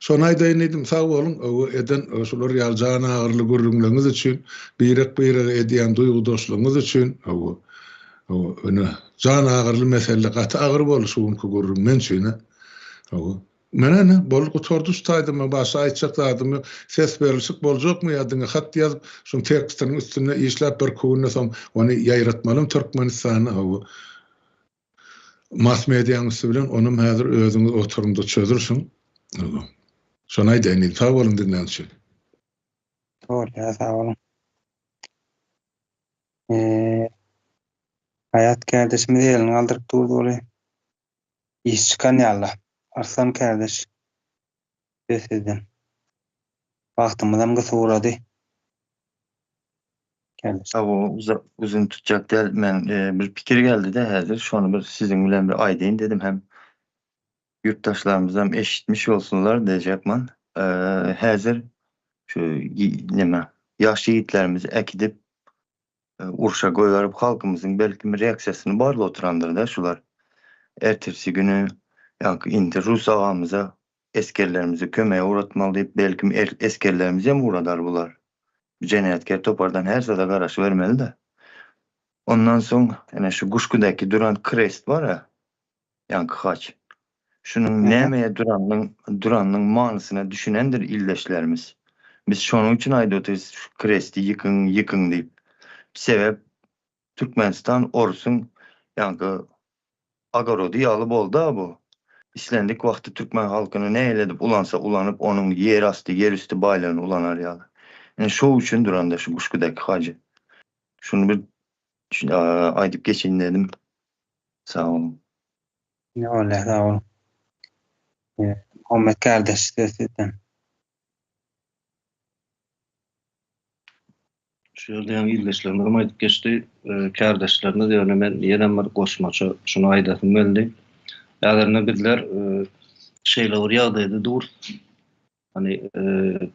Şony aýdaýyn diýdim, sag boluň, eden şular ýaly jan agyrly gürrüňleriňiz üçin, birek-birege edýän duýgudaşlygyňyz üçin, Hawa, ine, jan agyrly mesele, gaty agyr boldy şu günki gürrüň men üçin-ä. Hawa. Menä ine, boldy, gutardy şu taýda, men başga aýtjak zadym ýok. Ses berilşik boljakmy ýa diňe hat ýazyp, şuň tekstiniň üstünde işläp birki günden soň ony ýaýratmalymy Türkmenistana, hawa. Mass mediaň üsti bilen onam häzir özüňiz oturyňda çözürsiň. Hawa. Şony aýdaýyn diýdim. Sag boluň diňläniň üçin. Bolýar, sag boluň. Haýat kärdeşimiz elini galdyryp durdy weli iş çykan ýaly. Arslan kärdeş söz sizden. Wagtymyzam gysa ugrady. Kärdeş. Sag boluň uzyn tutjak däl men bir pikir geldide häzir şony bir siziň bilen bir aýdaýyn dedim hem ýurtdaşlarymyzam eşitmiş bolsunlar diýjekman häzir şu neme ýaş ýigitlerimizi äkidip urşa goýberip halkymyzyň belkim reaksiýasyny barlap oturandyrda şular. Ertirsi güni ýaňky indi rus agamyza esgerlerimizi kömege ugratmaly diýip belkim esgerlerimizi hem ugradar bular. Bu jenaýatkär topardan her zada garaşybermelidä. Ondan soň ene şu Guşgudäki duran krest bar-a Ýaňky haç. Şunuň nämeye duranynyň duranynyň manysyna düşünendir ildeşlerimiz. Biz şonuň üçin aýdyp otyrys şu kresti ýykyň ýykyň diýip. Sebäp Türkmenistan orusyň ýaňky ogorody ýaly bolda bu. Islendik wagty türkmen halkyny nähili edip ulansa ulanyp onuň ýer asty ýer üsti baýlygyny ulanar ýaly. Ine şo üçin duranda şu Guşgudaki hajy. Şuny bir aýdyp geçeýin dedim. Sag boluň. Ýa sag boluň. Muhammet kardeş söz sizden. Şu ýerde ýaňy ildeşlerimizem aýdyp geçdi, kärdeşlerimiz, ýöne men ýenem bir goşmaça şuny aýdasym geldi. Häzirine bizler şeýle bir ýagdaýda durus. Hani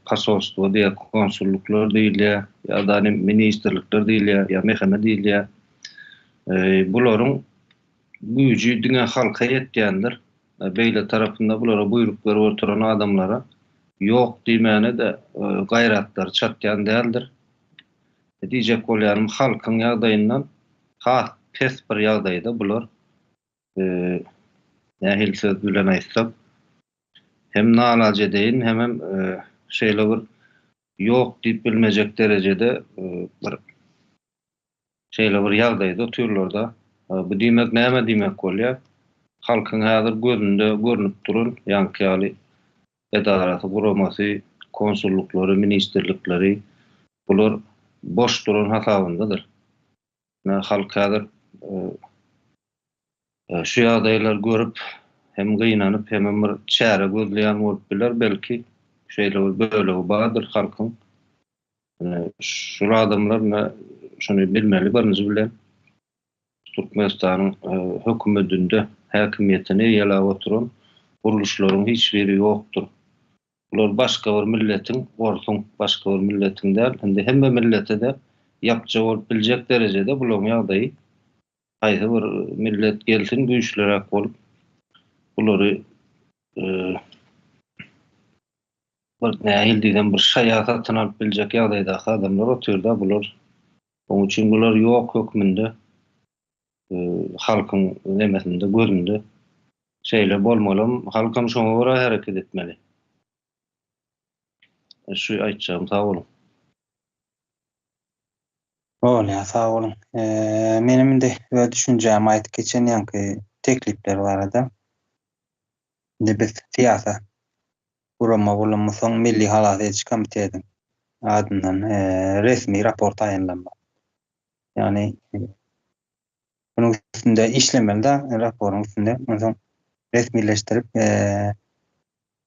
posolstwo diýýär, konsullyklar diýilýär, ýa-da hani ministrlikler diýilýär, ýa meheme diýilýär. Bularyň güýji diňe halka ýetýändir. Beýle tarapynda bulara buýruk berip oturan adamlara ýok diýmäne-de gaýratlary çatýan däldir. Diýjek bolýanym halkyň ýagdaýyndan has pes bir ýagdaýda bular nähili söz bilen aýtsak hem nalajedeýin hemem şeýle bir ýok diýip bilmejek derejede bir şeýle bir ýagdaýda otyrlar-da. Bu diýmek näme diýmek bolýar? Halkyň häzir gözünde görnüp duran ýaňky ýaly edarasy, guramasy, konsullyklary, ministrlikleri bular boş duran hasabyndadyr. Halk häzir şu ýagdaýlary görüp hem gynanyp hemem bir çäre gözleýän bolup biler belki şeýle bir bölegi bardyr halkyň. Şul adamlar ine şuny bilmeli birinji bilen Türkmenistanyň hökümedinde häkimiýetini eýeläp oturan gurluşlaryň hiç biri ýokdur. Bular başga bir milletiň, orsuň, başga bir milletiň däl, indi hemme millete-de ýapja bolup biljek derejede bularyň ýagdaýy. Haýsy bir millet gelsin güýçliräk bolup, bulary bir nähili diýsem bir şaýa satyn alyp biljek ýagdaýdaky adamlar otyr-da bular. Onuň üçin bular ýok hökmünde halkyň nemesinde, gözünde. Şeýle bolmalam, halkam şoňa görä hereket etmeli. Şu aýtjagym, sag boluň. Bolýar, sag boluň. Menem indi öz düşünjämi aýdyp geçen ýaňky teklipler barada. Indi biz syýasy gurama bolanymyzsoň Milli halas ediş komitetiň adyndan resmi raport taýynlanmaly. Ýagny Munuň üstünde işlemeli-de, raporyň üstünde. Onsoň resmileşdirip,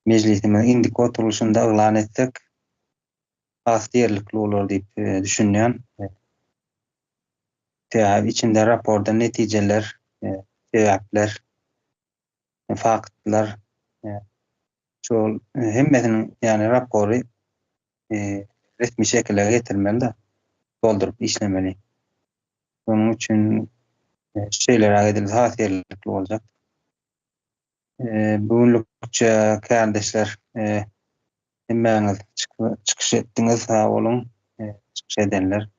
mejlisimiziň indiki oturylyşynda yglan etsek, has ýerlikli bolar diýip düşünýän. Sebäbi içinde raporda netijeler, sebäpler, faktlar, şol hemmesiniň, ýagny rapory resmi şekile getirmeli-de, dolduryp işlemeli. Şonuň üçin şeýleräk edilse has ýerlikli boljak. Bu günlükçe kärdeşler hemmäňiz çykyş etdiňiz, sag boluň çykyş edenler.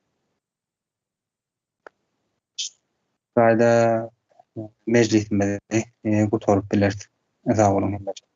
Şu taýda mejlisimizi gutaryp bileris. Sag boluň hemmeler.